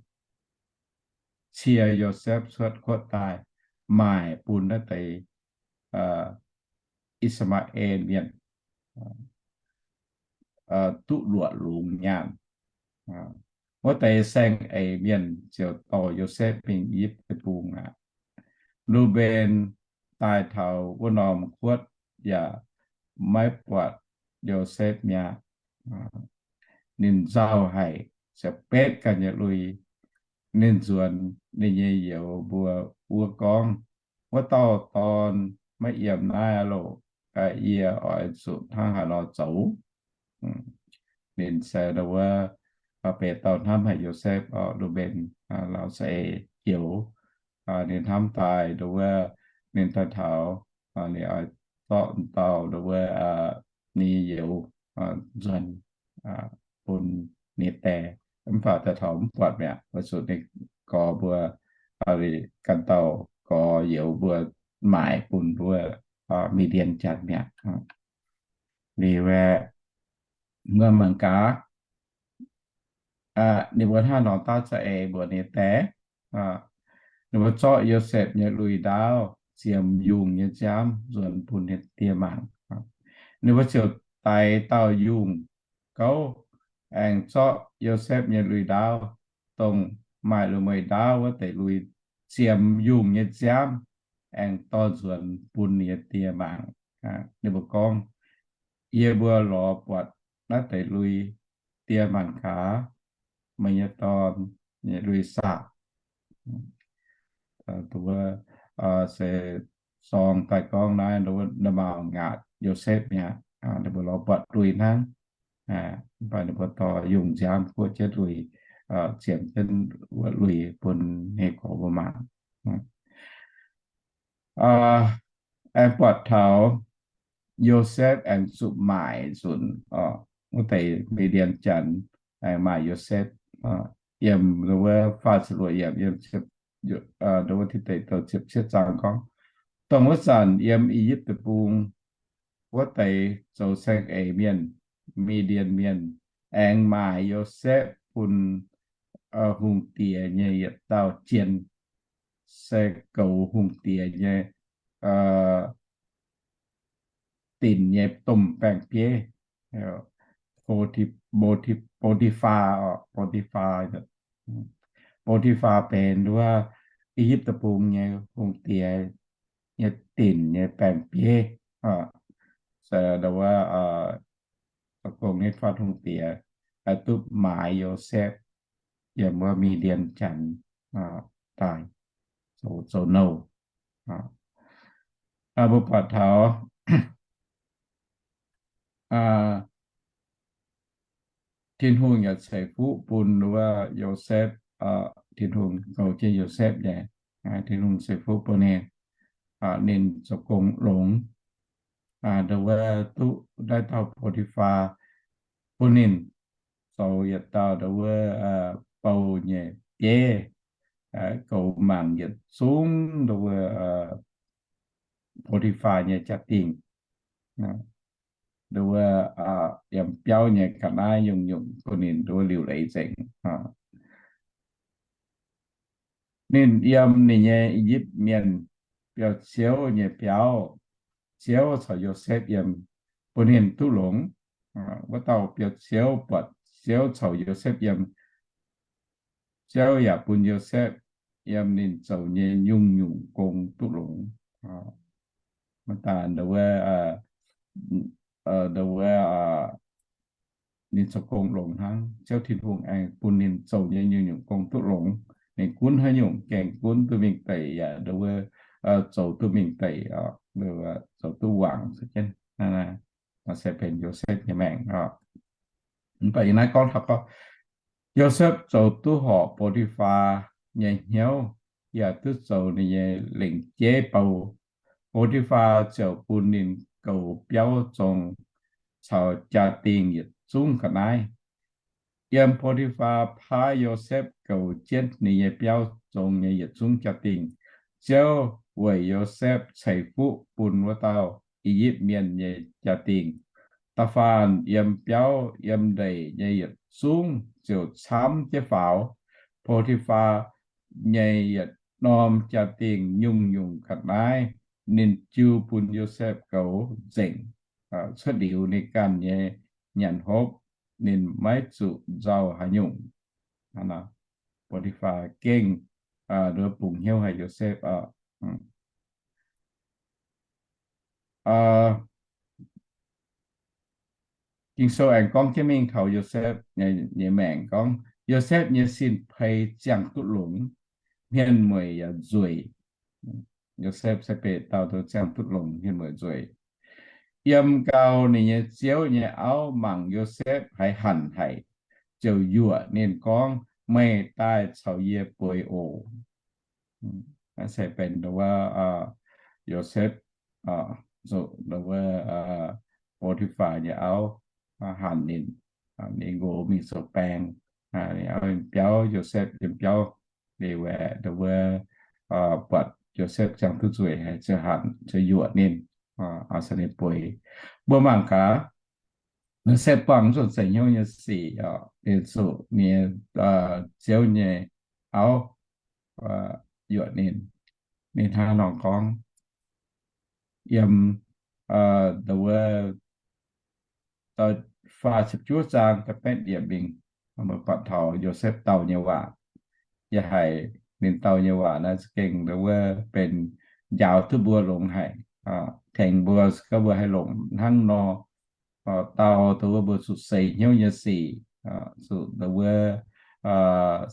cie Yosepv cuotv kuotv daaih maaic bun naaiv deix I^saa^maa^en Mienh duqv luoqc longx nyaanh. Wuov deix saeng-eix mienh ziouc dorh Yosepv mingh I^yipv Deic-Bung aqv. Lu^mben daaih taux wuov norm kuotv yaac maiv buatc Yosepv mi'aqv. Ninh nzauh haic, ziouc betv ganh nyei lui. Ninh nzuonx ninh nyei youz mbuo wuov gorngv, Wuov dauh dorn maiv yiem naaiv aqv loh. Yie oix zuqc hnangv haaix nor zoux? Ninh se wuov, beiv dauh hnamv haic Yosepv, Lu^mben, Laauc Sa^e Joux. Ninh hnamv daaih nduov wuov, ninh daaih taux, ninh oix zorqv dauh nduov wuov, ninh youz nzuonx bun ninh die. Mv baac daaih taux mv buatc mi'aqv, weic zuqc ninh gorx mbuo ganh dauh gorx youz mbuo maaic bun mbuo Mi^ndien Janx mi'aqv. Liuz aeqv, mbuo mangc gaax, ninh mbuo hnangv nor daav za'eix mbuox ninh dae, ninh mbuo zorqv Yosepv nyei lui-ndaauv ziemx yungh nyei nziaamv nzuonx bun ninh die mangc. Ninh mbuo ziouc daix dauh yungh gouv aengx zorqv Yosepv nyei lui-ndaauv, dongh maaih lui-mueiz-ndaauv wuov deix lui, ziemx yungh nyei nziaamv aengx dorh nzuonx bun ninh nyei die mangc. Ninh mbuo gorngv, Yie mbuo lorz buatc naaiv deix lui, die mangc gaax, meih nyei dorn nyei lui-saah. Wuov se sorng daaih gorngv naaiv, wuov nda'maauh ngaatc Yosepv mi'aqv. Ninh mbuo lorz buatc lui hnangv. Mv baac ninh mbuo dorh yungh nziaamv guoqv jienv lui, ziemx jienv wuov lui bun ninh gorx mbuo mangc. Aengx buatc taux Yosepv aengx zuqc maaic nzunc, wuov deix Mi^ndien Janx aengx maaic Yosepv. Yiem wuov faah ziepc luoqc yiemc, yiem wuov tin deic douh ziepc cietv zaang gorngv, dongh wuov zanc yiem I^yipv Deic-Bung wuov deix zoux saeng-eix mienh, Mi^ndien Mienh, aengx maaic Yosepv bun hungh diex nyei yietc dauh jien, se goux hungh diex nyei dinc nyei domh baeng-bieiv, Bo^ti, Bo^ti, Bo^ti^faa, Bo^ti^faa. Bo^ti^faa benx wuov I^yipv Deic-Bung nyei hungh diex nyei dinc nyei baeng-bieiv. Se wuov, zoux gong nitv fatv hungh diex, duqv maaiz Yosepv yiem wuov Mi^ndien Janx daaih zoux, zoux nouh. Mbuo buatc taux Tin-Hungh yaac ceix fuqv bun wuov Yosepv. Tin-Hungh goux jienv Yosepv nyei, Tin-Hungh ceix fuqv bun ninh, ninh zoux gong longx. Nduov wuov duqv naaiv dauh Bo^ti^faa bun ninh zoux yietc dauh nduov wuov bou nyei bieiv, goux maanc yietc zungv nduov wuov Bo^ti^faa nyei jaa-dingh. Nduov wuov yiem biauv nyei ga'naaiv nyungc-nyungc bun ninh nduov liuc leiz nzengc. Ninh yiem ninh nyei I^yipv Mienh biauv-ziouv nyei biauv, Ziouv caux Yosepv yiem, bun ninh duqv longx. Wuov dauh biauv-ziouv buatc Ziouv caux Yosepv yiem, Ziouv yaac bun Yosepv yiem ninh zoux nyei nyungc-nyungc gong duqv longx. Mv daaih nduov wuov, nduov wuov ninh zoux gong longx hnangv, Ziouv Tin-Hungh aengx bun ninh zoux nyei nyungc-nyungc gong duqv longx. Ninh gunv haaix nyungc gengh gunv duqv mingh deic, yaac nduov wuov zoux duqv mingh deic, zoux duqv wangc jienv. Se benx Yosepv nyei maengc. Mv baac yie naaiv gorngv taux gorngv, Yosepv zoux duqv horpc Bo^ti^faa nyei hnyouv, yaac duqv zoux ninh nyei lengc jeiv bou. Bo^ti^faa ziouc bun ninh goux biauv zong caux jaa-dingh yietc zungv ga'naaiv. Yiem Bo^ti^faa paaiv Yosepv goux jienv ninh nyei biauv zong nyei yietc zungv jaa-dingh, Ziouv weic Yosepv ceix fuqv bun wuov dauh I^yipv Mienh nyei jaa-dingh. Da'faanh yiem biauv yiem ndeic nyei yietc zungv ziouc camv jienv faaux. Bo^ti^faa nyei yietc norm jaa-dingh nyungc-nyungc ga'naaiv ninh jiu bun Yosepv goux nzengc. Cuotv liuz ninh ganh nyei nyanc hopv, ninh maiv zuqc nzauh haaix nyungc. Bo^ti^faa gengh nduov bungx hnyouv haic Yosepv. Ging-Sou aengx gorngv jienv mingh taux Yosepv nyei maengc gorngv, Yosepv nyei sin-peix ziangh duqv longx, hmien mueic yaac nzueic. Yosepv se benx dauh nduov ziangh duqv longx, hmien mueic nzueic. Yiem gau ninh nyei ziouv nyei auv mangc Yosepv haiz hanc haic, ziouc yuoqc ninh gorngv, Meih daaih caux yie bueix oc. Naaiv se benx nduov wuov Yosepv, nduov wuov Bo^ti^faa nyei auv hanc ninh, ninh nqox mingh zoux baeng, ninh auv yiem biauv, Yosepv yiem biauv, liuz aeqv, nduov wuov buatc Yosepv ziangh duqv nzueic haic, ziouc hanc, ziouc yuoqc ninh, aa, caux ninh bueix. Mbuo mangc gaax, Yosepv buangh zuqc seix hnyouv nyei sic, aa, ninh zuqc ninh, aa, ziouv nyei auv, aa, yuoqc ninh. Ninh hnangv nor gorngv, yiem, aa, da'wuov faah ziepc juov zaang da'betv yiemc mingh, buatc taux Yosepv dau nyei waac. Yie haiz ninh dau nyei waac naaiv za'gengh da'wuov benx njaaux duqv mbuo longx haic, tengx mbuo, gaax mbuo haih longc hnangv nor dau da'wuov mbuo zuqc seix hnyouv nyei sic, zuqc da'wuov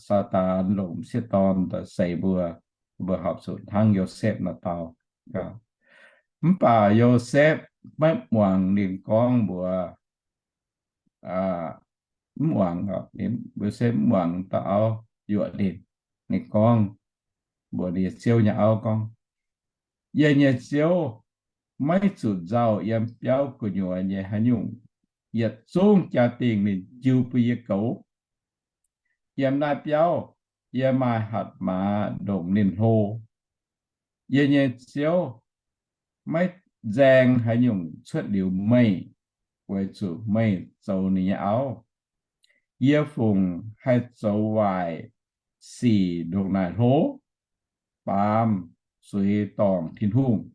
Saadaan longc m'sieqv dorn daaih seix mbuo, mbuo horpc zuqc hnangv Yosepv nor dau. Mv baac Yosepv maiv muangx ninh gorngv mbuox, mv muangx, Yosepv mv muangx dauh auv yuoqc ninh. Ninh gorngv mbuox ninh nyei ziouv nyei auv gorngv, Yie nyei ziouv maiv zuqc nzauh yiem biauv gu'nyuoz nyei haaix nyungc. Yietc zungv jaa-dingh ninh jiu bun yie goux. Yiem naaiv biauv yie maaih hatc maaz ndongc ninh hlo. Yie nyei ziouv maiv nzaeng haaix nyungc cuotv liuz meih, weic zuqc meih zoux ninh nyei auv. Yie fungc haih zoux waaic sic ndongc naaic hlo? Baamz zuiz dorngc Tin-Hungh.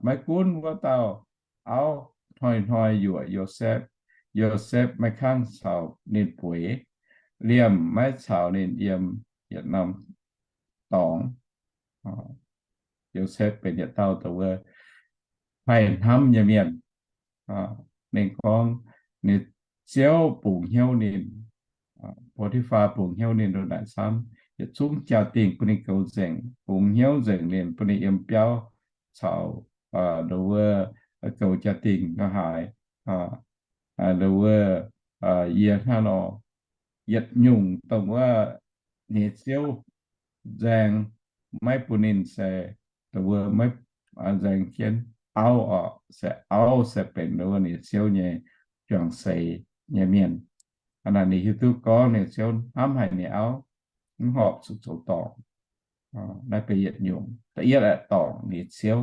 Maiv gunv wuov dauh auv hnoi-hnoi yuoqc Yosepv, Yosepv maiv kangv caux ninh bueix, liemh maiv caux ninh yiem yietc norm dorngx. Yosepv benx yietc dauh da'wuov haih hnamv nyei mienh. Ninh gorngv ninh ziouv bungx hnyouv ninh, Bo^ti^faa bungx hnyouv ninh ndongc naaic camv, yietc zungv jaa-dingh bun ninh goux nzengc, bungx hnyouv nzengc ninh, bun ninh yiem biauv caux ndongc wuov goux jaa-dingh nor haaix, ndongc wuov yie hnangv nor, yietc nyungc dongh wuov ninh nyei ziouv nzaeng maiv bun ninh se ndongc wuov maiv nzaeng jienv auv oc, se auv se benx ndongc wuov ninh nyei ziouv nyei juangc seix nyei mienh. Aa, naaic ninh hiuv duqv gorngv ninh ziouv hnamv haic ninh auv, mv horpc zuqc zoux dorngc. Naaiv benx yietc nyungc. Da'yietv aeqv, dorngc ninh ziouv.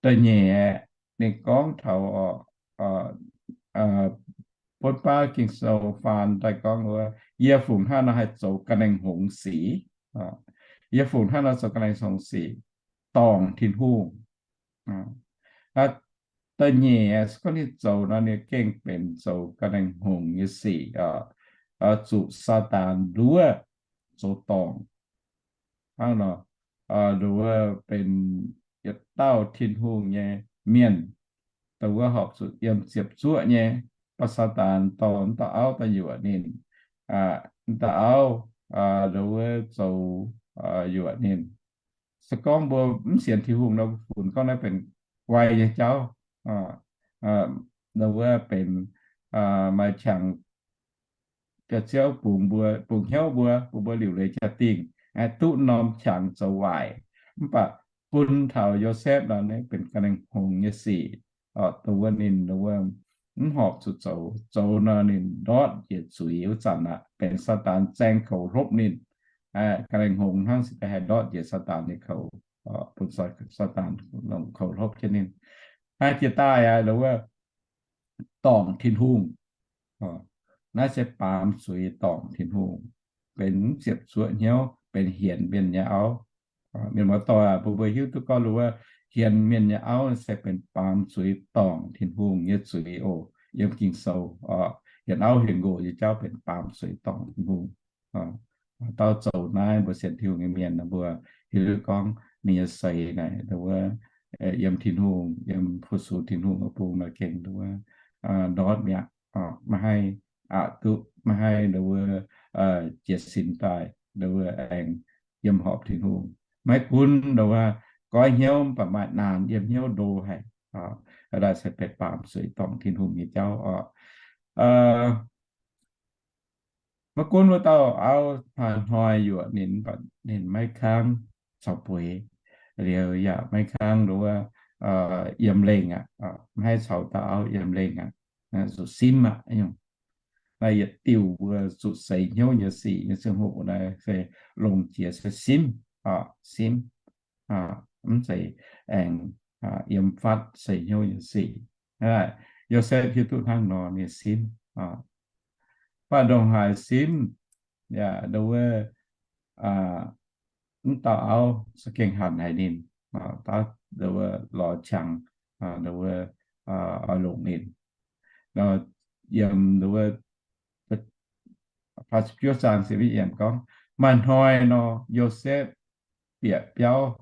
Da'nyeic aeqv, ninh gorngv taux butv baav Ging-Sou faan daaih gorngv wuov, yie fungc hnangv nor haih zoux ga'naeng hngongx sic. Yie fungc hnangv nor zoux ga'naeng hngongx sic, dorngc Tin-Hungh. Da'nyeic aeqv, se gorngv ninh zoux nor, ninh gengh benx zoux ga'naeng hngongx nyei sic, zuqc Saadaan nduov zoux dorngc. Hnangv nor, nduov benx yietc dauh Tin-Hungh nyei mienh, dongh wuov horpc zuqc yiem ziepc zuoqv nyei, baac Saadaan dorh dauh auv daaih yuoqc ninh, dauh auv nduov zoux yuoqc ninh. Se gorngv mbuo mv sienx Tin-Hungh nor, mbuo funx gorngv naaiv benx guai nyei jauv. Nduov benx maaih qangx ga'ziouv bungx mbuo, bungx hnyouv mbuo, bun mbuo liuc leiz jaa-dingh, duqv norm qangx zoux waaic. Mv baac bun taux Yosepv nor, naaiv benx ga'naeng hngongx nyei sic. Dongh wuov ninh mv horpc zuqc zoux. Zoux nor ninh ndortv njiec zuiz wuov zanc aqv, benx Saadaan zaeng koux hlopv ninh. Ga'naeng hngongx hnangv se daaih haih ndortv njiec Saadaan nyei koux, bun Saadaan longc koux hlopv jienv ninh. Naaiv jiex daaih aqv, dongh wuov dorngc Tin-Hungh. Naaiv se baamz zuiz dorngc Tin-Hungh, benx ziepc zuoqv hnyouv, benx hienx mienh nyei auv. Mienh muoz-doic aac, mbuo mbuo hiuv duqv gorngv wuov hienx mienh nyei auv se benx baamz zuiz dorngc Tin-Hungh nyei zuiz oc. Yiem Ging-Sou, hienx auv hienx nqox nyei jauv benx baamz zuiz dorngc Tin-Hungh. Dauh zoux naaiv mbuo sienx Tin-Hungh nyei mienh, mbuo hiuv duqv gorngv ninh nyei seix naaic, wuov, yiem Tin-Hungh, yiem fu-sux Tin-Hungh wuov bung naaic gengh wuov ndortv mi'aqv, maiv haih aqc duqv, maiv haih wuov jiez sin daaih, wuov aengx yiem horpc Tin-Hungh. Maiv gunv wuov goiv hnyouv, mv baac maaih naanc yiem hnyouv ndo haic. Daaih se benx baamz zuiz dorngc Tin-Hungh nyei jauv oc. Maiv gunv wuov dauh auv hnoi-hnoi yuoqc ninh, mv baac ninh maiv kangv caux bueix, liuz yaac maiv kangv wuov yiem lengh aqv, maiv haih caux dauh auv yiem lengh aqv, zuqc simv aqv nyungc. naaiv yietc diuh mbuo zuqc seix hnyouv nyei sic nyei ziangh hoc naaiv se longc jiex se simv, simv, mv zeiz aengx yiem fatv seix hnyouv nyei sic. Yosepv hiuv duqv hnangv nor ninh simv, mv baac ndongc haaix simv yaac ndo wuov mv dauh auv za'gengh hanc haic ninh, ndo wuov lorz qangx, ndo wuov oix longc ninh. Yiem ndo wuov ziepc juov zaang ziepc yietv yiemc gorngv, maaih hnoi nor, Yosepv bieqc biauv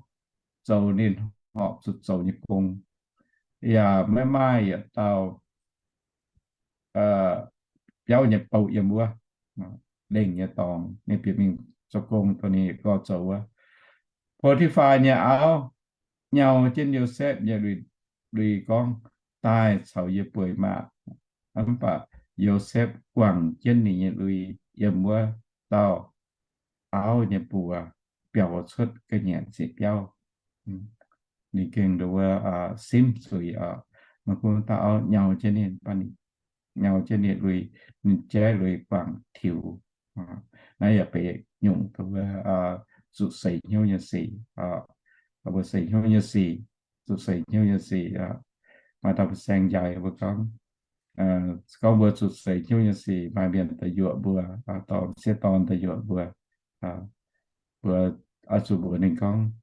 zoux ninh horpc zuqc zoux nyei gong, yaac maiv maaih yietc dauh biauv nyei bou yiem wuov, lengh nyei dorngx. Ninh bieqc mingh zoux gong dongh ninh gorx zoux wuov. Potifaa nyei auv nyau jienv Yosepv nyei lui gorngv, Daaih caux yie bueix maah! Mv baac Yosepv guangc jienv ninh nyei lui yiem wuov dauh auv nyei buoz biaux cuotv ga'nyiec ziqc biauv. Ninh gengh ndo wuov simv zuiz oc. Maiv gunv dauh auv nyau jienv ninh, nyau jienv ninh lui, ninh jaiv lui guangc tiux. Naaiv yaac benx nyungc ndo wuov zuqc seix hnyouv nyei sic. Mbuo seix hnyouv nyei sic, zuqc seix hnyouv nyei sic, maaih dauh fin-saeng njaaux mbuo gorngv, gorngv mbuo zuqc seix hnyouv nyei sic, maaih mienh daaih yuoqc mbuo, dorh sieqv dorn daaih yuoqc mbuo, mbuo oix zuqc mbuox ninh gorngv,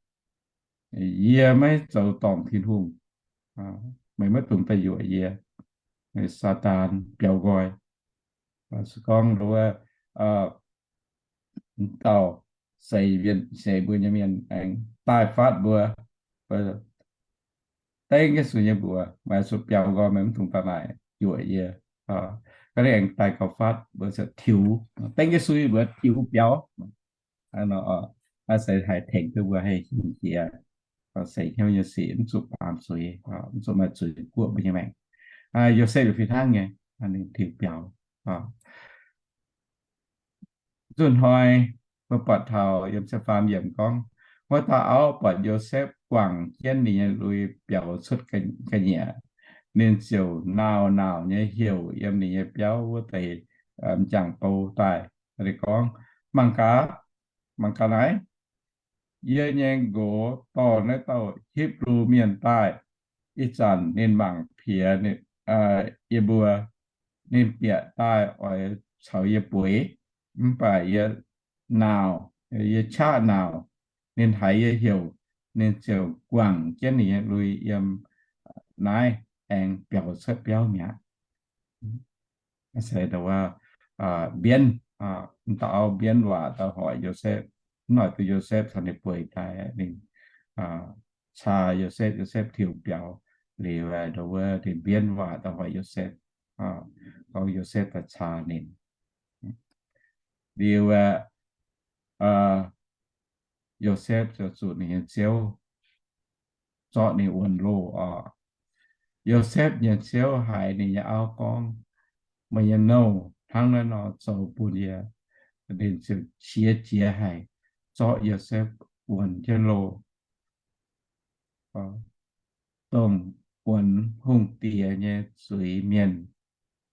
Yie maiv zoux dorngc Tin-Hungh. Meih maiv dungx daaih yuoqc yie. Saadaan biaux nqoi. Se gorngv ndo wuov dauh seix mienh, seix mbuo nyei mienh aengx daaih fatv mbuo, dengv Yesu nyei mbuox, meih zuqc biaux nqoi, meih mv dungx daaih naaic yuoqc yie. Ga'naaiv aengx daaih gauh fatv mbuo ziouc tiux, dengv Yesu nyei mbuox tiux biaux. Naaiv se haih tengx duqv mbuo haih hingh jiex seix hnyouv nyei sic, mv zuqc baamz zuiz, mv zuqc maaih zuiz guoqv mbuo nyei maengc. Yosepv yaac fih hnangv nyei, ninh tiux biaux. Zunh hnoi mbuo buatc taux yiem ziepc faam yiemc gorngv, wuov dauh auv buatc Yosepv guangc jienv ninh nyei lui biaux cuotv ga'nyiec, ninh ziouc nauz-nauz nyei heuc yiem ninh nyei biauv wuov deix m'jangc bou daaih, ninh gorngv, Mangc gaax, mangc gaax naaiv, yie nyei nqox dorh naaiv dauh Hipv^lu Mienh daaih. Ih zanc ninh mangc piex yie mbuo, ninh bieqc daaih oix caux yie bueix, mv baac yie nauz, yie qaqv nauz, ninh haiz yie heuc, ninh ziouc guangc jienv ninh nyei lui yiem naaiv aengx biaux cuotv biauv mi'aqv. Se ndo wuov mbienv, mv dauh auv mbienv waac daaih hoic Yosepv, mv noic duqv Yosepv caux ninh bueix daaih, ninh caa Yosepv, Yosepv tiux biaux liuz, ndo wuov ninh mbienv waac daaih hoic Yosepv, gorngv Yosepv daaih caa ninh. Liuz aeqv, Yosepv ziouc zuqc ninh nyei ziouv zorqv ninh wuonx loh oc. Yosepv nyei ziouv haiz ninh nyei auv gorngv, Meih nyei nouh hnangv naaiv nor zoux bun yie. Ninh ziouc qiex jiez haic, zorqv Yosepv wuonx jienv loh, dongh wuonx hungh diex nyei zuiz mienh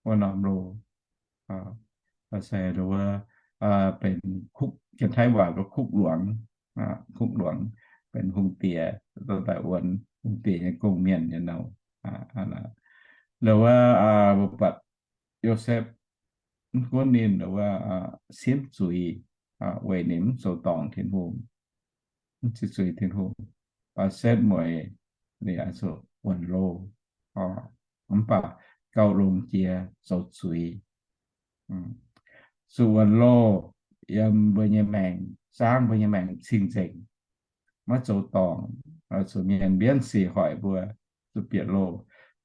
wuov norm loh. Se wuov benx, Janx-Taiv waac gorngv คุกหลวง, คุกหลวง, benx hungh diex, daaih wuonx hungh diex nyei gong-mienh nyei nouh. Ndo wuov mbuo buatc Yosepv mv gunv ninh wuov simv zuiz, weic ninh mv zoux dorngc Tin-Hungh, mv zuiz Tin-Hungh, baac setv mueiz ninh oix zuqc wuonx loh, mv baac gauh longx jiex zoux zuiz. Zuqc wuonx loh yiem mbuo nyei maengc, zaangv mbuo nyei maengc cing-nzengc, maiv zoux dorngc, zuqc mienh mbienv sic hoic mbuo, zuqc bieqc loh,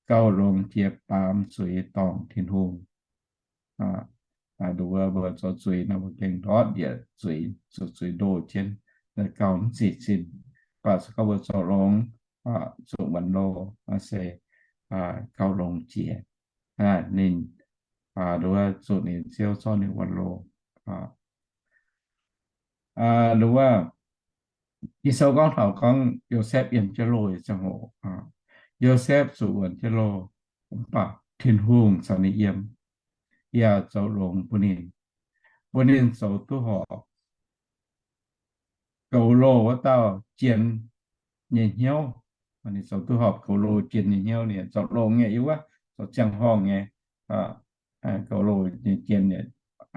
gauh longx jiex baamz zuiz dorngc Tin-Hungh. Nduov mbuo zoux zuiz nor, mbuo gengh ndortv yietc zuiz, zuqc zuiz ndoh jienv, gauh mv zic zinh. Mv baac se gorngv mbuo zoux longx, zuqc wuonx loh, se gauh longx jiex. Ninh nduov zuqc ninh ziouv zorqv ninh wuonx loh. Nduov Ging-Sou gorngv taux gorngv Yosepv yiem jienv loh nyei ziangh hoc, Yosepv zuqc wuonx jienv loh, mv baac Tin-Hungh caux ninh yiem. yaac zoux longx bun ninh, bun ninh zoux duqv horpc goux loh wuov dauh jien nyei hnyouv. Ninh zoux duqv horpc goux loh jien nyei hnyouv, ninh zoux longx nyei, yie wuov zoux ziangh horngh nyei, goux loh nyei jien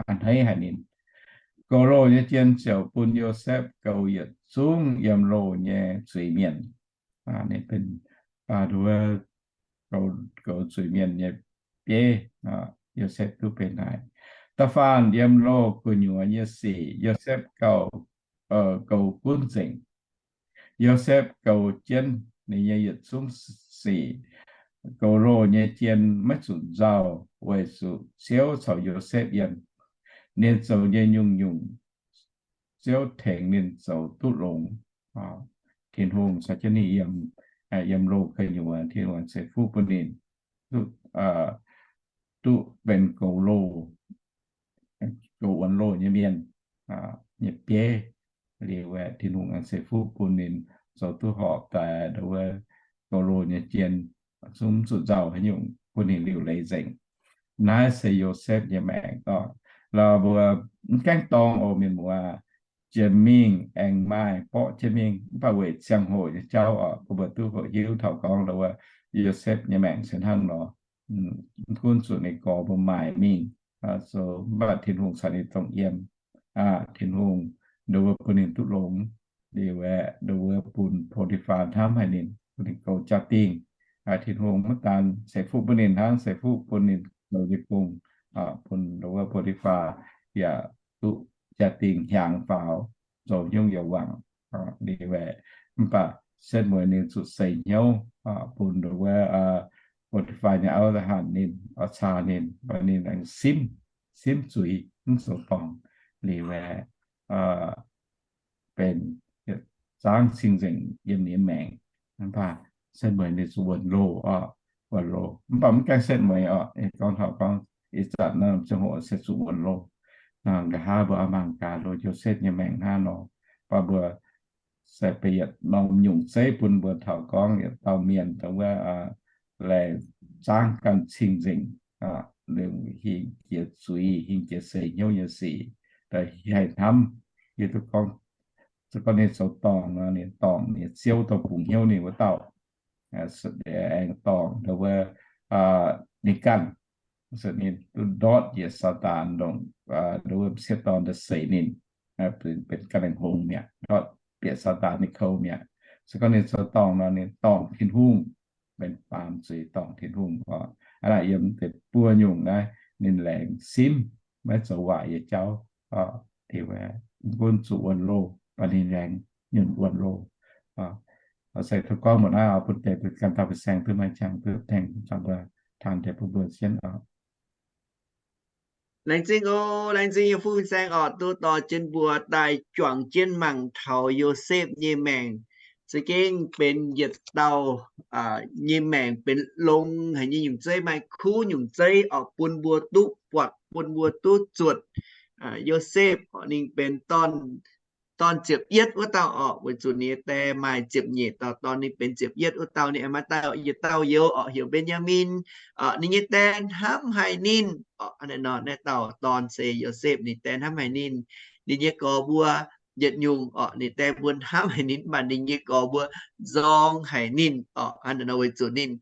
a'hneiv haic ninh. Goux loh nyei jien ziouc bun Yosepv goux yietc zungv yiem loh nyei zuiz-mienh. Ninh benx baac nduov goux zuiz-mienh nyei bieiv, Yosepv duqv benx naaic. Da'faanh yiem loh gu'nyuoz nyei sic, Yosepv goux, goux gunv nzengc. Yosepv goux jienv ninh nyei yietc zungv sic. Goux loh nyei jien maiv zuqc nzauh weic zuqc Ziouv caux Yosepv yiem. Ninh zoux nyei nyungc-nyungc Ziouv tengx ninh zoux duqv longx. Tin-Hungh caux jienv ninh yiem, yiem loh gu'nyuoz, Tin-Hungh ceix fuqv bun ninh duqv benx goux loh, goux wuonx loh nyei mienh nyei bieiv. Liuz aeqv, Tin-Hungh aengx ceix fuqv bun ninh zoux duqv horpc daaih nduov goux loh nyei jien, zungv mv zuqc nzauh haaix nyungc, bun ninh liuc leiz nzengc. Naaiv se Yosepv nyei maengc oc. La'mbuo mv gaengh dorng oc, mienh muoz, jiex mingh aengx maaih borqv jienv mingh, mv baac weic ziangh hoc nyei jauv oc, bun mbuo duqv hoqc hiuv taux gorngv nduov Yosepv nyei maengc se hnangv nor. Mv gunv zuqc ninh gorx mbuo maaic mingh, mv baac Tin-Hungh caux ninh dongh yiem. Tin-Hungh nduov bun ninh duqv longx. Liuz aeqv, nduov bun Potiphar hnamv haic ninh, bun ninh goux jaa-dingh. Tin-Hungh maiv daan ceix fuqv bun ninh hnangv, ceix fuqv bun ninh zoux nyei gong, bun nduov Potiphar yaac duqv jaa-dingh hiaangx faaux, zoux hnyouv yaac wangc. Liuz aeqv, mv baac setv mueiz ninh zuqc seix hnyouv, bun nduov Potiphar nyei auv hanc ninh, oix caa ninh, mv baac ninh aengx simv, simv zuiz mv zoux dorngc. Liuz aeqv, benx zaangv cing-nzengc yiem ninh nyei maengc. Mv baac setv mueiz ninh zuqc wuonx loh oc, wuonx loh. Mv baac mv gaengh setv mueiz oc, gorngv taux gorngv ih zanc naaiv ziangh hoc se zuqc wuonx loh. Nqa'haav mbuo oix mangc gaax loh Yosepv nyei maengc hnangv nor, mv baac mbuo se benx yietc norm nyungc zeiv bun mbuo taux gorngv yietc dauh mienh dongh wuov laengz zaangv ganh cing-nzengc, liuz hingh jiex zuiz, hingh jiex seix hnyouv nyei sic, haih hnamv. Yie duqv gorngv, se gorngv ninh zoux dorngc nor, ninh dorngc ninh nyei ziouv, dongh bungx hnyouv ninh wuov dauh, aengx dorngc nduov ninh ganh, ninh duqv ndortv njiec Saadaan ndongc, nduov m'sieqv dorn daaih seix ninh, benx ganh laengz hngongx mi'aqv, ndortv bieqc Saadaan nyei kou mi'aqv. Se gorngv ninh zoux dorngc nor, ninh dorngc Tin-Hungh, benx baamz zuiz dorngc Tin-Hungh oc. Aa, yiem deix buo nyungc naaiv ninh laengz simv, maiv zoux waaic nyei jauv. Mv gunv zuqc wuonx loh, mv baac ninh laengz nyunc wuonx loh. Se tov gorngv muonc naaiv bun deix ganh dauh fin-saeng duqv maaih qangx duqv tengx mbuo, taan deix bun mbuo sienv oc. Laengz zingh oc, laengz zingh yie fu fin-saeng oc, duqv dorh jienv mbuo daaih juangc jienv mangc taux Yosepv nyei maengc. Za'gengh benx yietc dauh nyei maengc benx longx haic nyei nyungc zeiv, maaih kuv nyungc zeiv oc, bun mbuo duqv buatc, bun mbuo duqv zuotc. Yosepv oc, ninh benx dorn, dorn ziepc yietv wuov dauh oc, weic zuqc ninh nyei die maaih ziepc nyeic dauh dorn, ninh benx ziepc yietv wuov dauh. Ninh aengx maaih dauh, yietc dauh youz oc, heuc Mben^yaa^min. Ninh nyei die hnamv haic ninh oc. Naaiv dauh dorn se Yosepv, ninh die hnamv haic ninh. Ninh nyei gorx mbuo yietc nyungc oc, ninh die mbuo hnamv haic ninh, mv baac ninh nyei gorx mbuo nzorng haic ninh oc. Hnangv naaiv nor weic zuqc ninh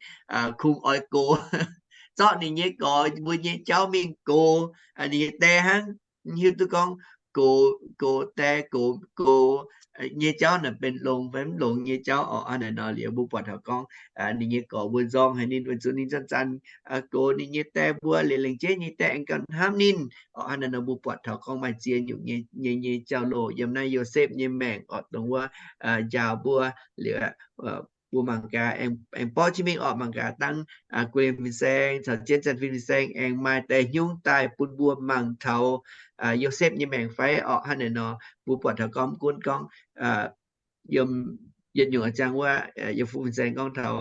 kungx oix gox, zorqv ninh nyei gorx mbuo nyei jauv mingh gox ninh nyei die hnangv. Hiuv duqv gorngv gox, gox die, gox, gox nyei jauv naaic benx longx fai mv longx nyei jauv oc. Hnangv naaiv nor liuz mbuo buatc taux gorngv ninh nyei gorx mbuo nzorng haic ninh weic zuqc ninh zanc-zanc gox ninh nyei die mbuo, liuz lengc jeiv ninh nyei die aengx ganh hnamv ninh oc. Hnangv naaiv nor mbuo buatc taux gorngv maaih ziex nyungc nyei, nyei, nyei jauv-louc yiem naaiv Yosepv nyei maengc oc, dongh wuov njaaux mbuo liuz mbuo mangc gaax aengx borqv jienv mingh oc, mangc gaax dangv Gu'lien fin-saeng caux jienv Zanh Fin fin-saeng aengx maaih deix hnyouv daaih bun mbuo mangc taux Yosepv nyei maengc fai oc. Hnangv naaiv nor mbuo buatc taux gorngv mv gunv gorngv yiem yietc nyungc a'jang wuov, yiem fu fin-saeng gorngv taux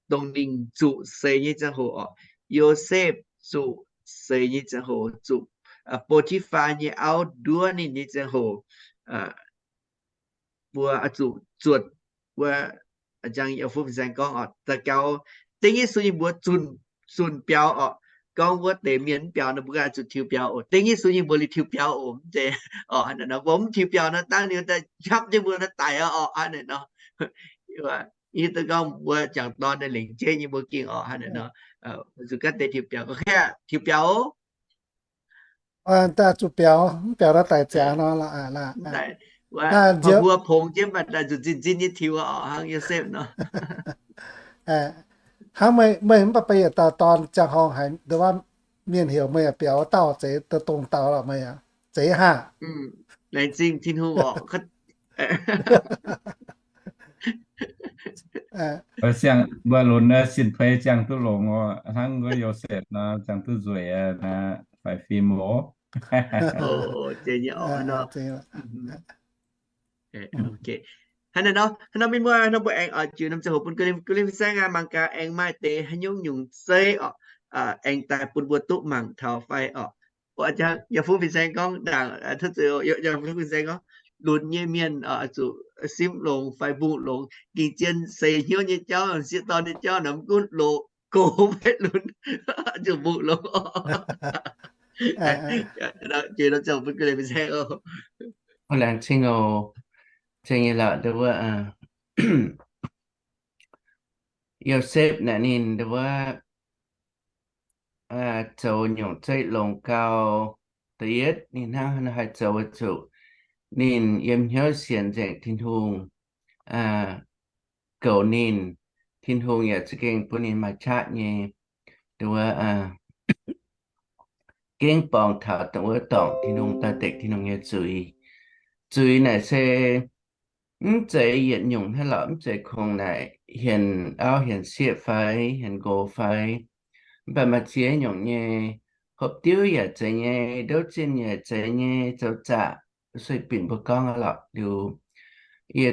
dongh ninh zuqc seix nyei ziangh hoc oc, Yosepv zuqc seix nyei ziangh hoc, zuqc Bo^ti^faa nyei auv nduov ninh nyei ziangh hoc, mbuo zuqc zuotc wuov, a'jang yiem fu fin-saeng gorngv oc, da'gaux dengv Yesu nyei mbuox zunh, zunh biaux oc, gorngv wuov deix mienh mv biaux nor, mbuo ganh zuqc tiux biaux oc. Dengv Yesu nyei mbuox liuz tiux biaux oc, mv zeiz oc. Hnangv naaic nor, mbuo mv tiux biaux nor, dangh ninh daaih qapv jienv mbuo nor daic oc, hnangv naaic nor. Yie daaih gorngv mbuo jangc dorn lengc jeiv nyei mbuo gengh oc, hnangv naaic nor, zuqc ganh deix tiux biaux, ga'qiex tiux biaux oc. Daaih zuqc biaux, mv biaux nor daic ziangx nor. Mbuo pongx jienv mv baac daaih zuqc zinh zinh nyei tiux oc, hnangv Yosepv nor. Hnangv meih, meih mv baac yietc dauh dorn ziangh horngh haiz nduov mienh heuc meih biaux wuov dauh zeiz dongh dauh lorqc, meih zeiz haah? Laengz zingh Tin-Hungh oc. Siang mbuo lunx sin-fei ziangh duqv longx oc, hnangv wuov Yosepv nor ziangh duqv nzueic naaiv, faix fim oc. Hnangv naaiv nor, hnangv nor mienh muoz nor, mbuo aengx oix jiu norm ziangh hoc bun ga'lin, ga'lin fin-saeng aqv, mangc gaax aengx maaih deix haaix nyungc nyungc zeiv oc, aengx daaih bun mbuo duqv mangc taux fai oc. Yaac fungx fin-saeng gorngv ndaangc, yaac fungx fin-saeng gorngv lunx nyei mienh zuqc simv longx fai mbungh longx, ging zien seix hnyouv nyei jauv, sieqv dorn nyei jauv nor, mv gunv loz, gox maiv lunx, zuqc mbungh longx. Laengz zingh oc. Zingh nyei lorqc, nduov wuov Yosepv naaic ninh nduov wuov zoux nyungc zeiv longx gau. Da'yietv ninh hnangv haaix nor haih zoux weic zuqc ninh yiem hnyouv sienx nzengc Tin-Hungh, goux ninh. Tin-Hungh yaac za'gengh bun ninh maaih qaqv nyei, nduov wuov gengh borngz taux dongh wuov dorngc Tin-Hungh, daaih dekc Tin-Hungh nyei zuiz. Zuiz naaic se mv zeiz yietc nyungc hnangv lorqc, mv zeiz kungx naaic hienx auv hienx sieqv fai hienx nqox fai, mv baac maaih ziex nyungc nyei. Hopv diuv yaac zeiz nyei, ndouv zinh yaac zeiz nyei, zoux zaqc, sueih binc mbuo gorngv lorqc liuz, yie,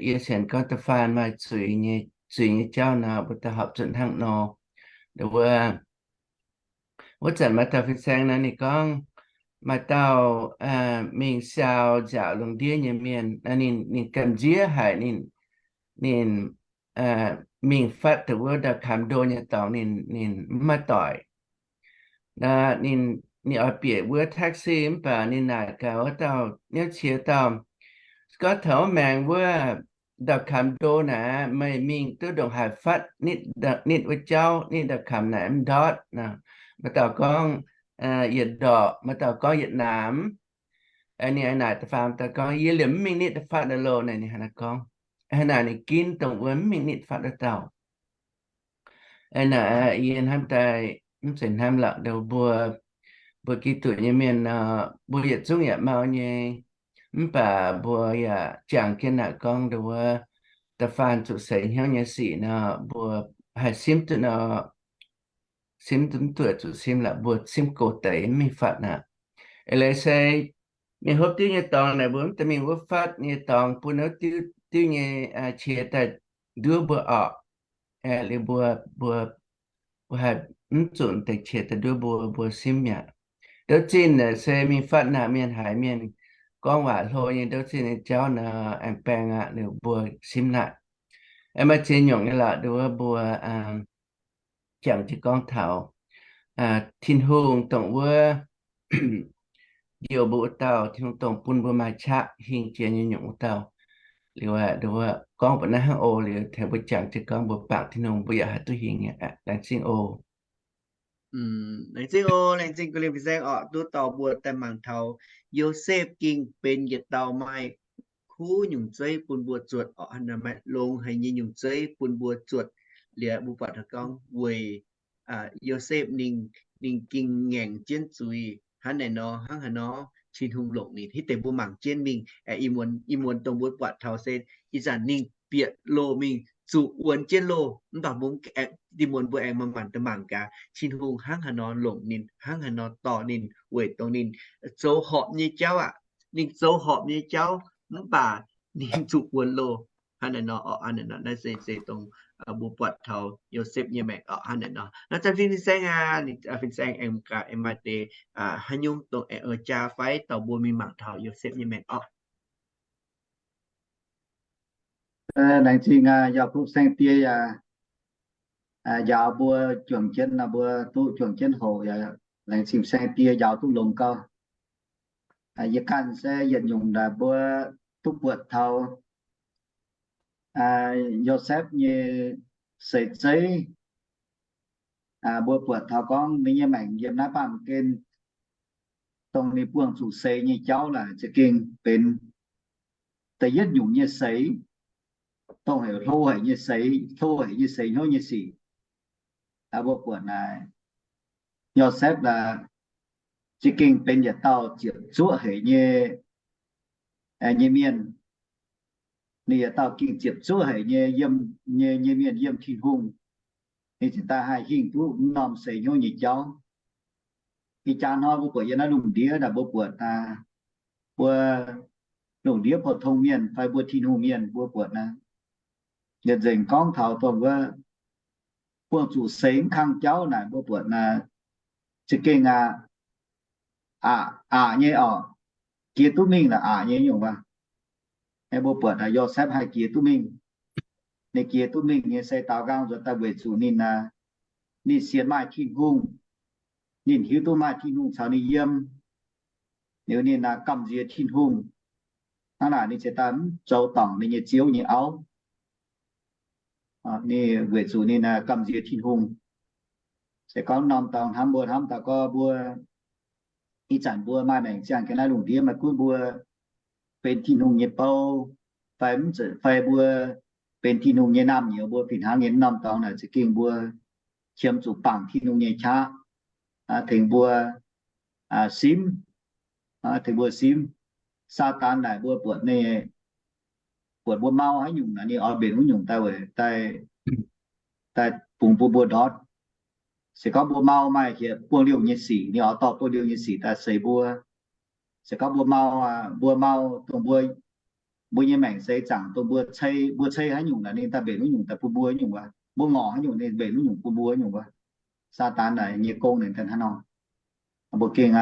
yie sienx gorngv da'faanh maaih zuiz nyei, zuiz nyei jauv nor, mbuo daaih horpc zuqc hnangv nor. Nduov wuov wuov zanc maaih dauh fin-saeng nor ninh gorngv, maaih dauh mingh siaaux nziaauc lungh ndiev nyei mienh, ninh, ninh gamh nziev haic, ninh, ninh mingh fatv dongh wuov ndau-kamx ndo nyei dorngx ninh, ninh mv maaih doic. Ninh, ninh oix bieqc wuov taxi mv baac ninh naaic gaax wuov dauh niouv qiex dauh, gorngv taux maengx wuov ndau-kamx ndo naaic, meih mingh duqv ndongc haaix fatv nitv wuov jauv, nitv ndau-kamx naaic mv ndortv nor. Maaih dauh gorngv yietc ndorqc, maaih dauh gorngv yietc naamx. Ninh naaic da'faanh dauh gorngv, yie liemh mv mingh nitv da'fatv loh, naaic ninh hnangv naaic gorngv. Hnangv naaic ninh ginv dongh wuov mv mingh nitv fatv wuov dauh. Naaic yie hnamv daaih, mv zeiz hnamv lorqc, mbuo, mbuo Giduc nyei mienh nor, mbuo yietc zungv yaac mau nyei. Mv baac mbuo yaac jangx jienv naaic gorngv nduov wuov, da'faanh zuqc seix hnyouv nyei sic nor, mbuo haih simv duqv nor, simv duqv, mv duqv zuqc simv lorqc, mbuo simv go deix mv mingh fatv aqv. Eix leiz se mienh hopv diuv nyei dorngx naaic, mbuo mv daaih mingh wuov fatv nyei dorngx bun wuov diuv, diuv nyei qiex daaih nduov mbuo orqc. Liuz mbuo, mbuo, mbuo haih mv zunc deix qiex daaih nduov mbuo, mbuo simv mi'aqv. Ndouv zinh naaic se mingh fatv naaic mienh haiz mienh gorngv waac hlo nyei ndouv zinh nyei jauv nor, aengx baeng aqv, liuz mbuo simv naaic. Maaih ziex nyungc nyei lorqc, nduov wuov mbuo jangx jienv gorngv taux Tin-Hungh dongh wuov njoux mbuo wuov dauh, Tin-Hungh dongh bun mbuo maaih qaqv hingh jiex nyei nyungc wuov dauh. Liuz nduov wuov gorngv mbuo naaiv hnangv oc, liuz tengx mbuo jangx jienv gorngv mbuo bangc Tin-Hungh mbuo yaac haih duqv hingh nyei. Laengz zingh oc. Laengz zingh oc, laengz zingh ga'lien fin-saeng orqc, duqv dorh mbuo daaih mangc taux Yosepv gengh benx yietc dauh maaih kuv nyungc zeiv bun mbuo zuotc orqc, maaih longx haic nyei nyungc zeiv bun mbuo zuotc. Liuz mbuo buatc taux gorngv weic Yosepv ninh, ninh gengh ngaengc jienv zuiz hnangv naaic nor, hnangv haaix nor Tin-Hungh longc ninh. Hitv deix mbuo mangc jienv mingh, ih muonz, ih muonz dongh mbuo buatc taux se ih zanc ninh bieqc loh mingh zuqc wuonx jienv loh, mv baac mbuo, ih muonz mbuo aengx manc-manc daaih mangc gaax Tin-Hungh hnangv haaix nor longc ninh, hnangv haaix nor dorh ninh, weic dongh ninh zoux horpc nyei jauv aqv. Ninh zoux horpc nyei jauv mv baac ninh zuqc wuonx loh. Hnangv naaic nor, naaiv se, se dongh mbuo buatc taux Yosepv nyei maengc orqc. Hnangv naaic nor, naaiv zanc fin-saeng aqv, fin-saeng aengx gaax aengx maaih deix haaix nyungc dongh aengx oix jaa fai dorh mbuo mingh mangc taux Yosepv nyei maengc orqc. Laengz zingh yaac fu saeng-die yaac njaaux mbuo juangc jienv, mbuo duqv juangc jienv hoc, laengz zingh saeng-die njaaux duqv longx gau. Yie ganh se yietc nyungc naaic mbuo duqv buatc taux Yosepv nyei seix zeiv. Mbuo buatc taux gorngv ninh nyei maengc yiem naaiv baamh gen, dongh ninh buangh zuqc seix nyei jauv naaic za'gengh benx da'yietv nyungc nyei seix, dongh heuc hlo haic nyei seix, hlo haic nyei seix hnyouv nyei sic. Mbuo buatc naaic, Yosepv naaic za'gengh benx yietc dauh ziepc zuoqv haic nyei, nyei mienh. Ninh yietc dauh gengh ziepc zuoqv haic nyei, nyei, nyei mienh yiem Tin-Hungh. Ninh ziouc daaih haih hingh duqv norm seix hnyouv nyei jauv. Ih jaax hnoi mbuo buatc yiem naaiv lungh ndiev naaic, mbuo buatc naaic, mbuo lungh ndiev pou-tong mienh fai mbuo Tin-Hungh mienh mbuo buatc naaic, yietc nzengc gorngv taux dongh wuov buangh zuqc seix mv kang jauv naaic, mbuo buatc naaic za'gengh aqc, aqc nyei orqc, jiex duqv mingh la'aqc nyei nyungc wuov. Mbuo buatc naaic Yosepv haih jiex duqv mingh. Ninh jiex duqv mingh nyei se daaux nqaang nzuonx daaih weic zuqc ninh, ninh sienx maaih Tin-Hungh. Ninh hiuv duqv maaih Tin-Hungh caux ninh yiem. Liuz ninh gamh nziex Tin-Hungh. Hnangv naaic ninh ziouc daaih mv zoux dorngc ninh nyei ziouv nyei auv. Ninh weic zuqc ninh gamh nziex Tin-Hungh. Se gorngv norm dorngx hnamv mbuo hnamv daaih gorngv mbuo ih zanc mbuo maaih maengc ziangh ga'naaiv lungh ndiev maaih gunv mbuo benx Tin-Hungh nyei bou, fai mv zeiz, fai mbuo benx Tin-Hungh nyei naamh nyouz, mbuo fih hnangv nyei norm dorngx naaic za'gengh mbuo qiemx zuqc bangc Tin-Hungh nyei qaqv tengx mbuo simv, tengx mbuo simv. Saadaan naaic mbuo buatc ninh, buatc mbuo mau haaix nyungc naaic ninh oix mbenc wuov nyungc daaih weic, daaih bungx bun mbuo ndortv. Se gorngv mbuo mau maaih hieh buangh liouh nyei sic, ninh oix dorh buangh liouh nyei sic daaih seix mbuo. Se gorngv mbuo mau, mbuo mau dongh mbuo, mbuo nyei maengc seix zaangc dongh mbuo cei, mbuo cei haaix nyungc naaic ninh daaih mbenc wuov nyungc daaih bun mbuo wuov nyungc wuov. Mbuo ngorc haaix nyungc ninh mbenc wuov nyungc bun mbuo wuov nyungc wuov. Saadaan naaic nyei gong ninh daaih hnangv nor. Mbuo gengh,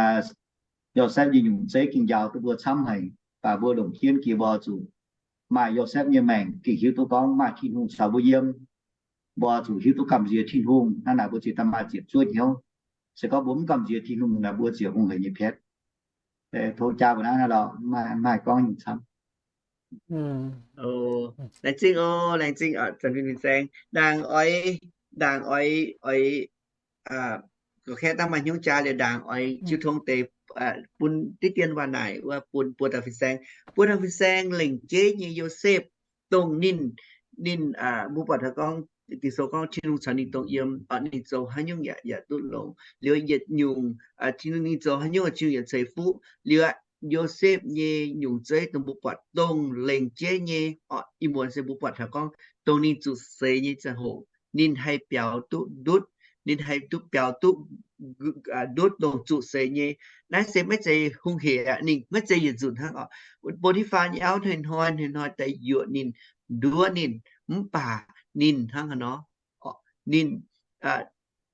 Yosepv nyei nyungc zeiv gengh njaaux duqv mbuo camv haic, baac mbuo longc jienv gih mbuo zuqc maaih Yosepv nyei maengc gengh hiuv duqv gorngv maaih Tin-Hungh caux mbuo yiem. Mbuo zuqc hiuv duqv gamh nziex Tin-Hungh, hnangv naaic mbuo ziouc daaih maaih ziepc zuoqv hnyouv. Se gorngv mbuo mv gamh nziex Tin-Hungh naaic mbuo ziouc hungh haic nyei piatv. Tov jaa mbuo naaiv naaiv lorqc, mv maaih gorngv nyungc camv. Laengz zingh oc, laengz zingh oc, zanc fin fin-saeng. Ndaangc oix, ndaangc oix, oix, gorqv-kaeqv dangh maaih hnyouv jaa liuz ndaangc oix jiu tong deix bun diqv dien waac naaic wuov bun buo dauh fin-saeng. Buo dauh fin-saeng lengc jeiv nyei Yosepv, dongh ninh, ninh, mbuo buatc taux gorngv, Ging-Sou gorngv Tin-Hungh caux ninh dongh yiem, ninh zoux haaix nyungc yaac, yaac duqv longx. Liuz yietc nyungc, Tin-Hungh, ninh zoux haaix nyungc Tin-Hungh yaac ceix fuqv. Liuz aqv, Yosepv nyei nyungc zeiv dongh mbuo buatc dongh lengc jeiv nyei, ih muonz se mbuo buatc taux gorngv dongh ninh zuqc seix nyei ziangh hoc, ninh haih biaux duqv ndutv, ninh haih duqv biaux duqv ndutv dongh zuqc seix nyei. Naaiv se maiv zeiz hungh hec aqv, ninh maiv zeiz yietc nzunc hnangv oc. Bo^ti^faa nyei auv hnoi-hnoi, hnoi-hnoi daaih yuoqc ninh, nduov ninh, mv baac ninh hnangv haaix nor, ninh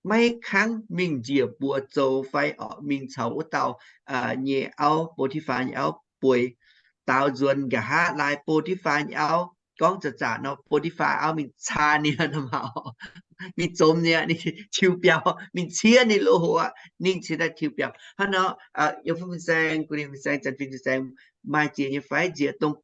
maiv kangv mingh njiec buoz zoux fai oc mingh caux wuov dauh nyei auv, Bo^ti^faa nyei auv bueix. Daaux nzuonx nqa'haav lai Bo^ti^faa nyei auv gorngv zaqc zaqc nor, Bo^ti^faa auv mingh caa ninh, mingh zomx ninh, ninh tiux biaux, mingh ciev ninh loz-hoc aqv, ninh cingx daaih tiux biaux. Hnangv nor, yiem fin-saeng, gu'nyuoz fin-saeng, zanc fin-saeng maaih ziex nyei fai nziex dongh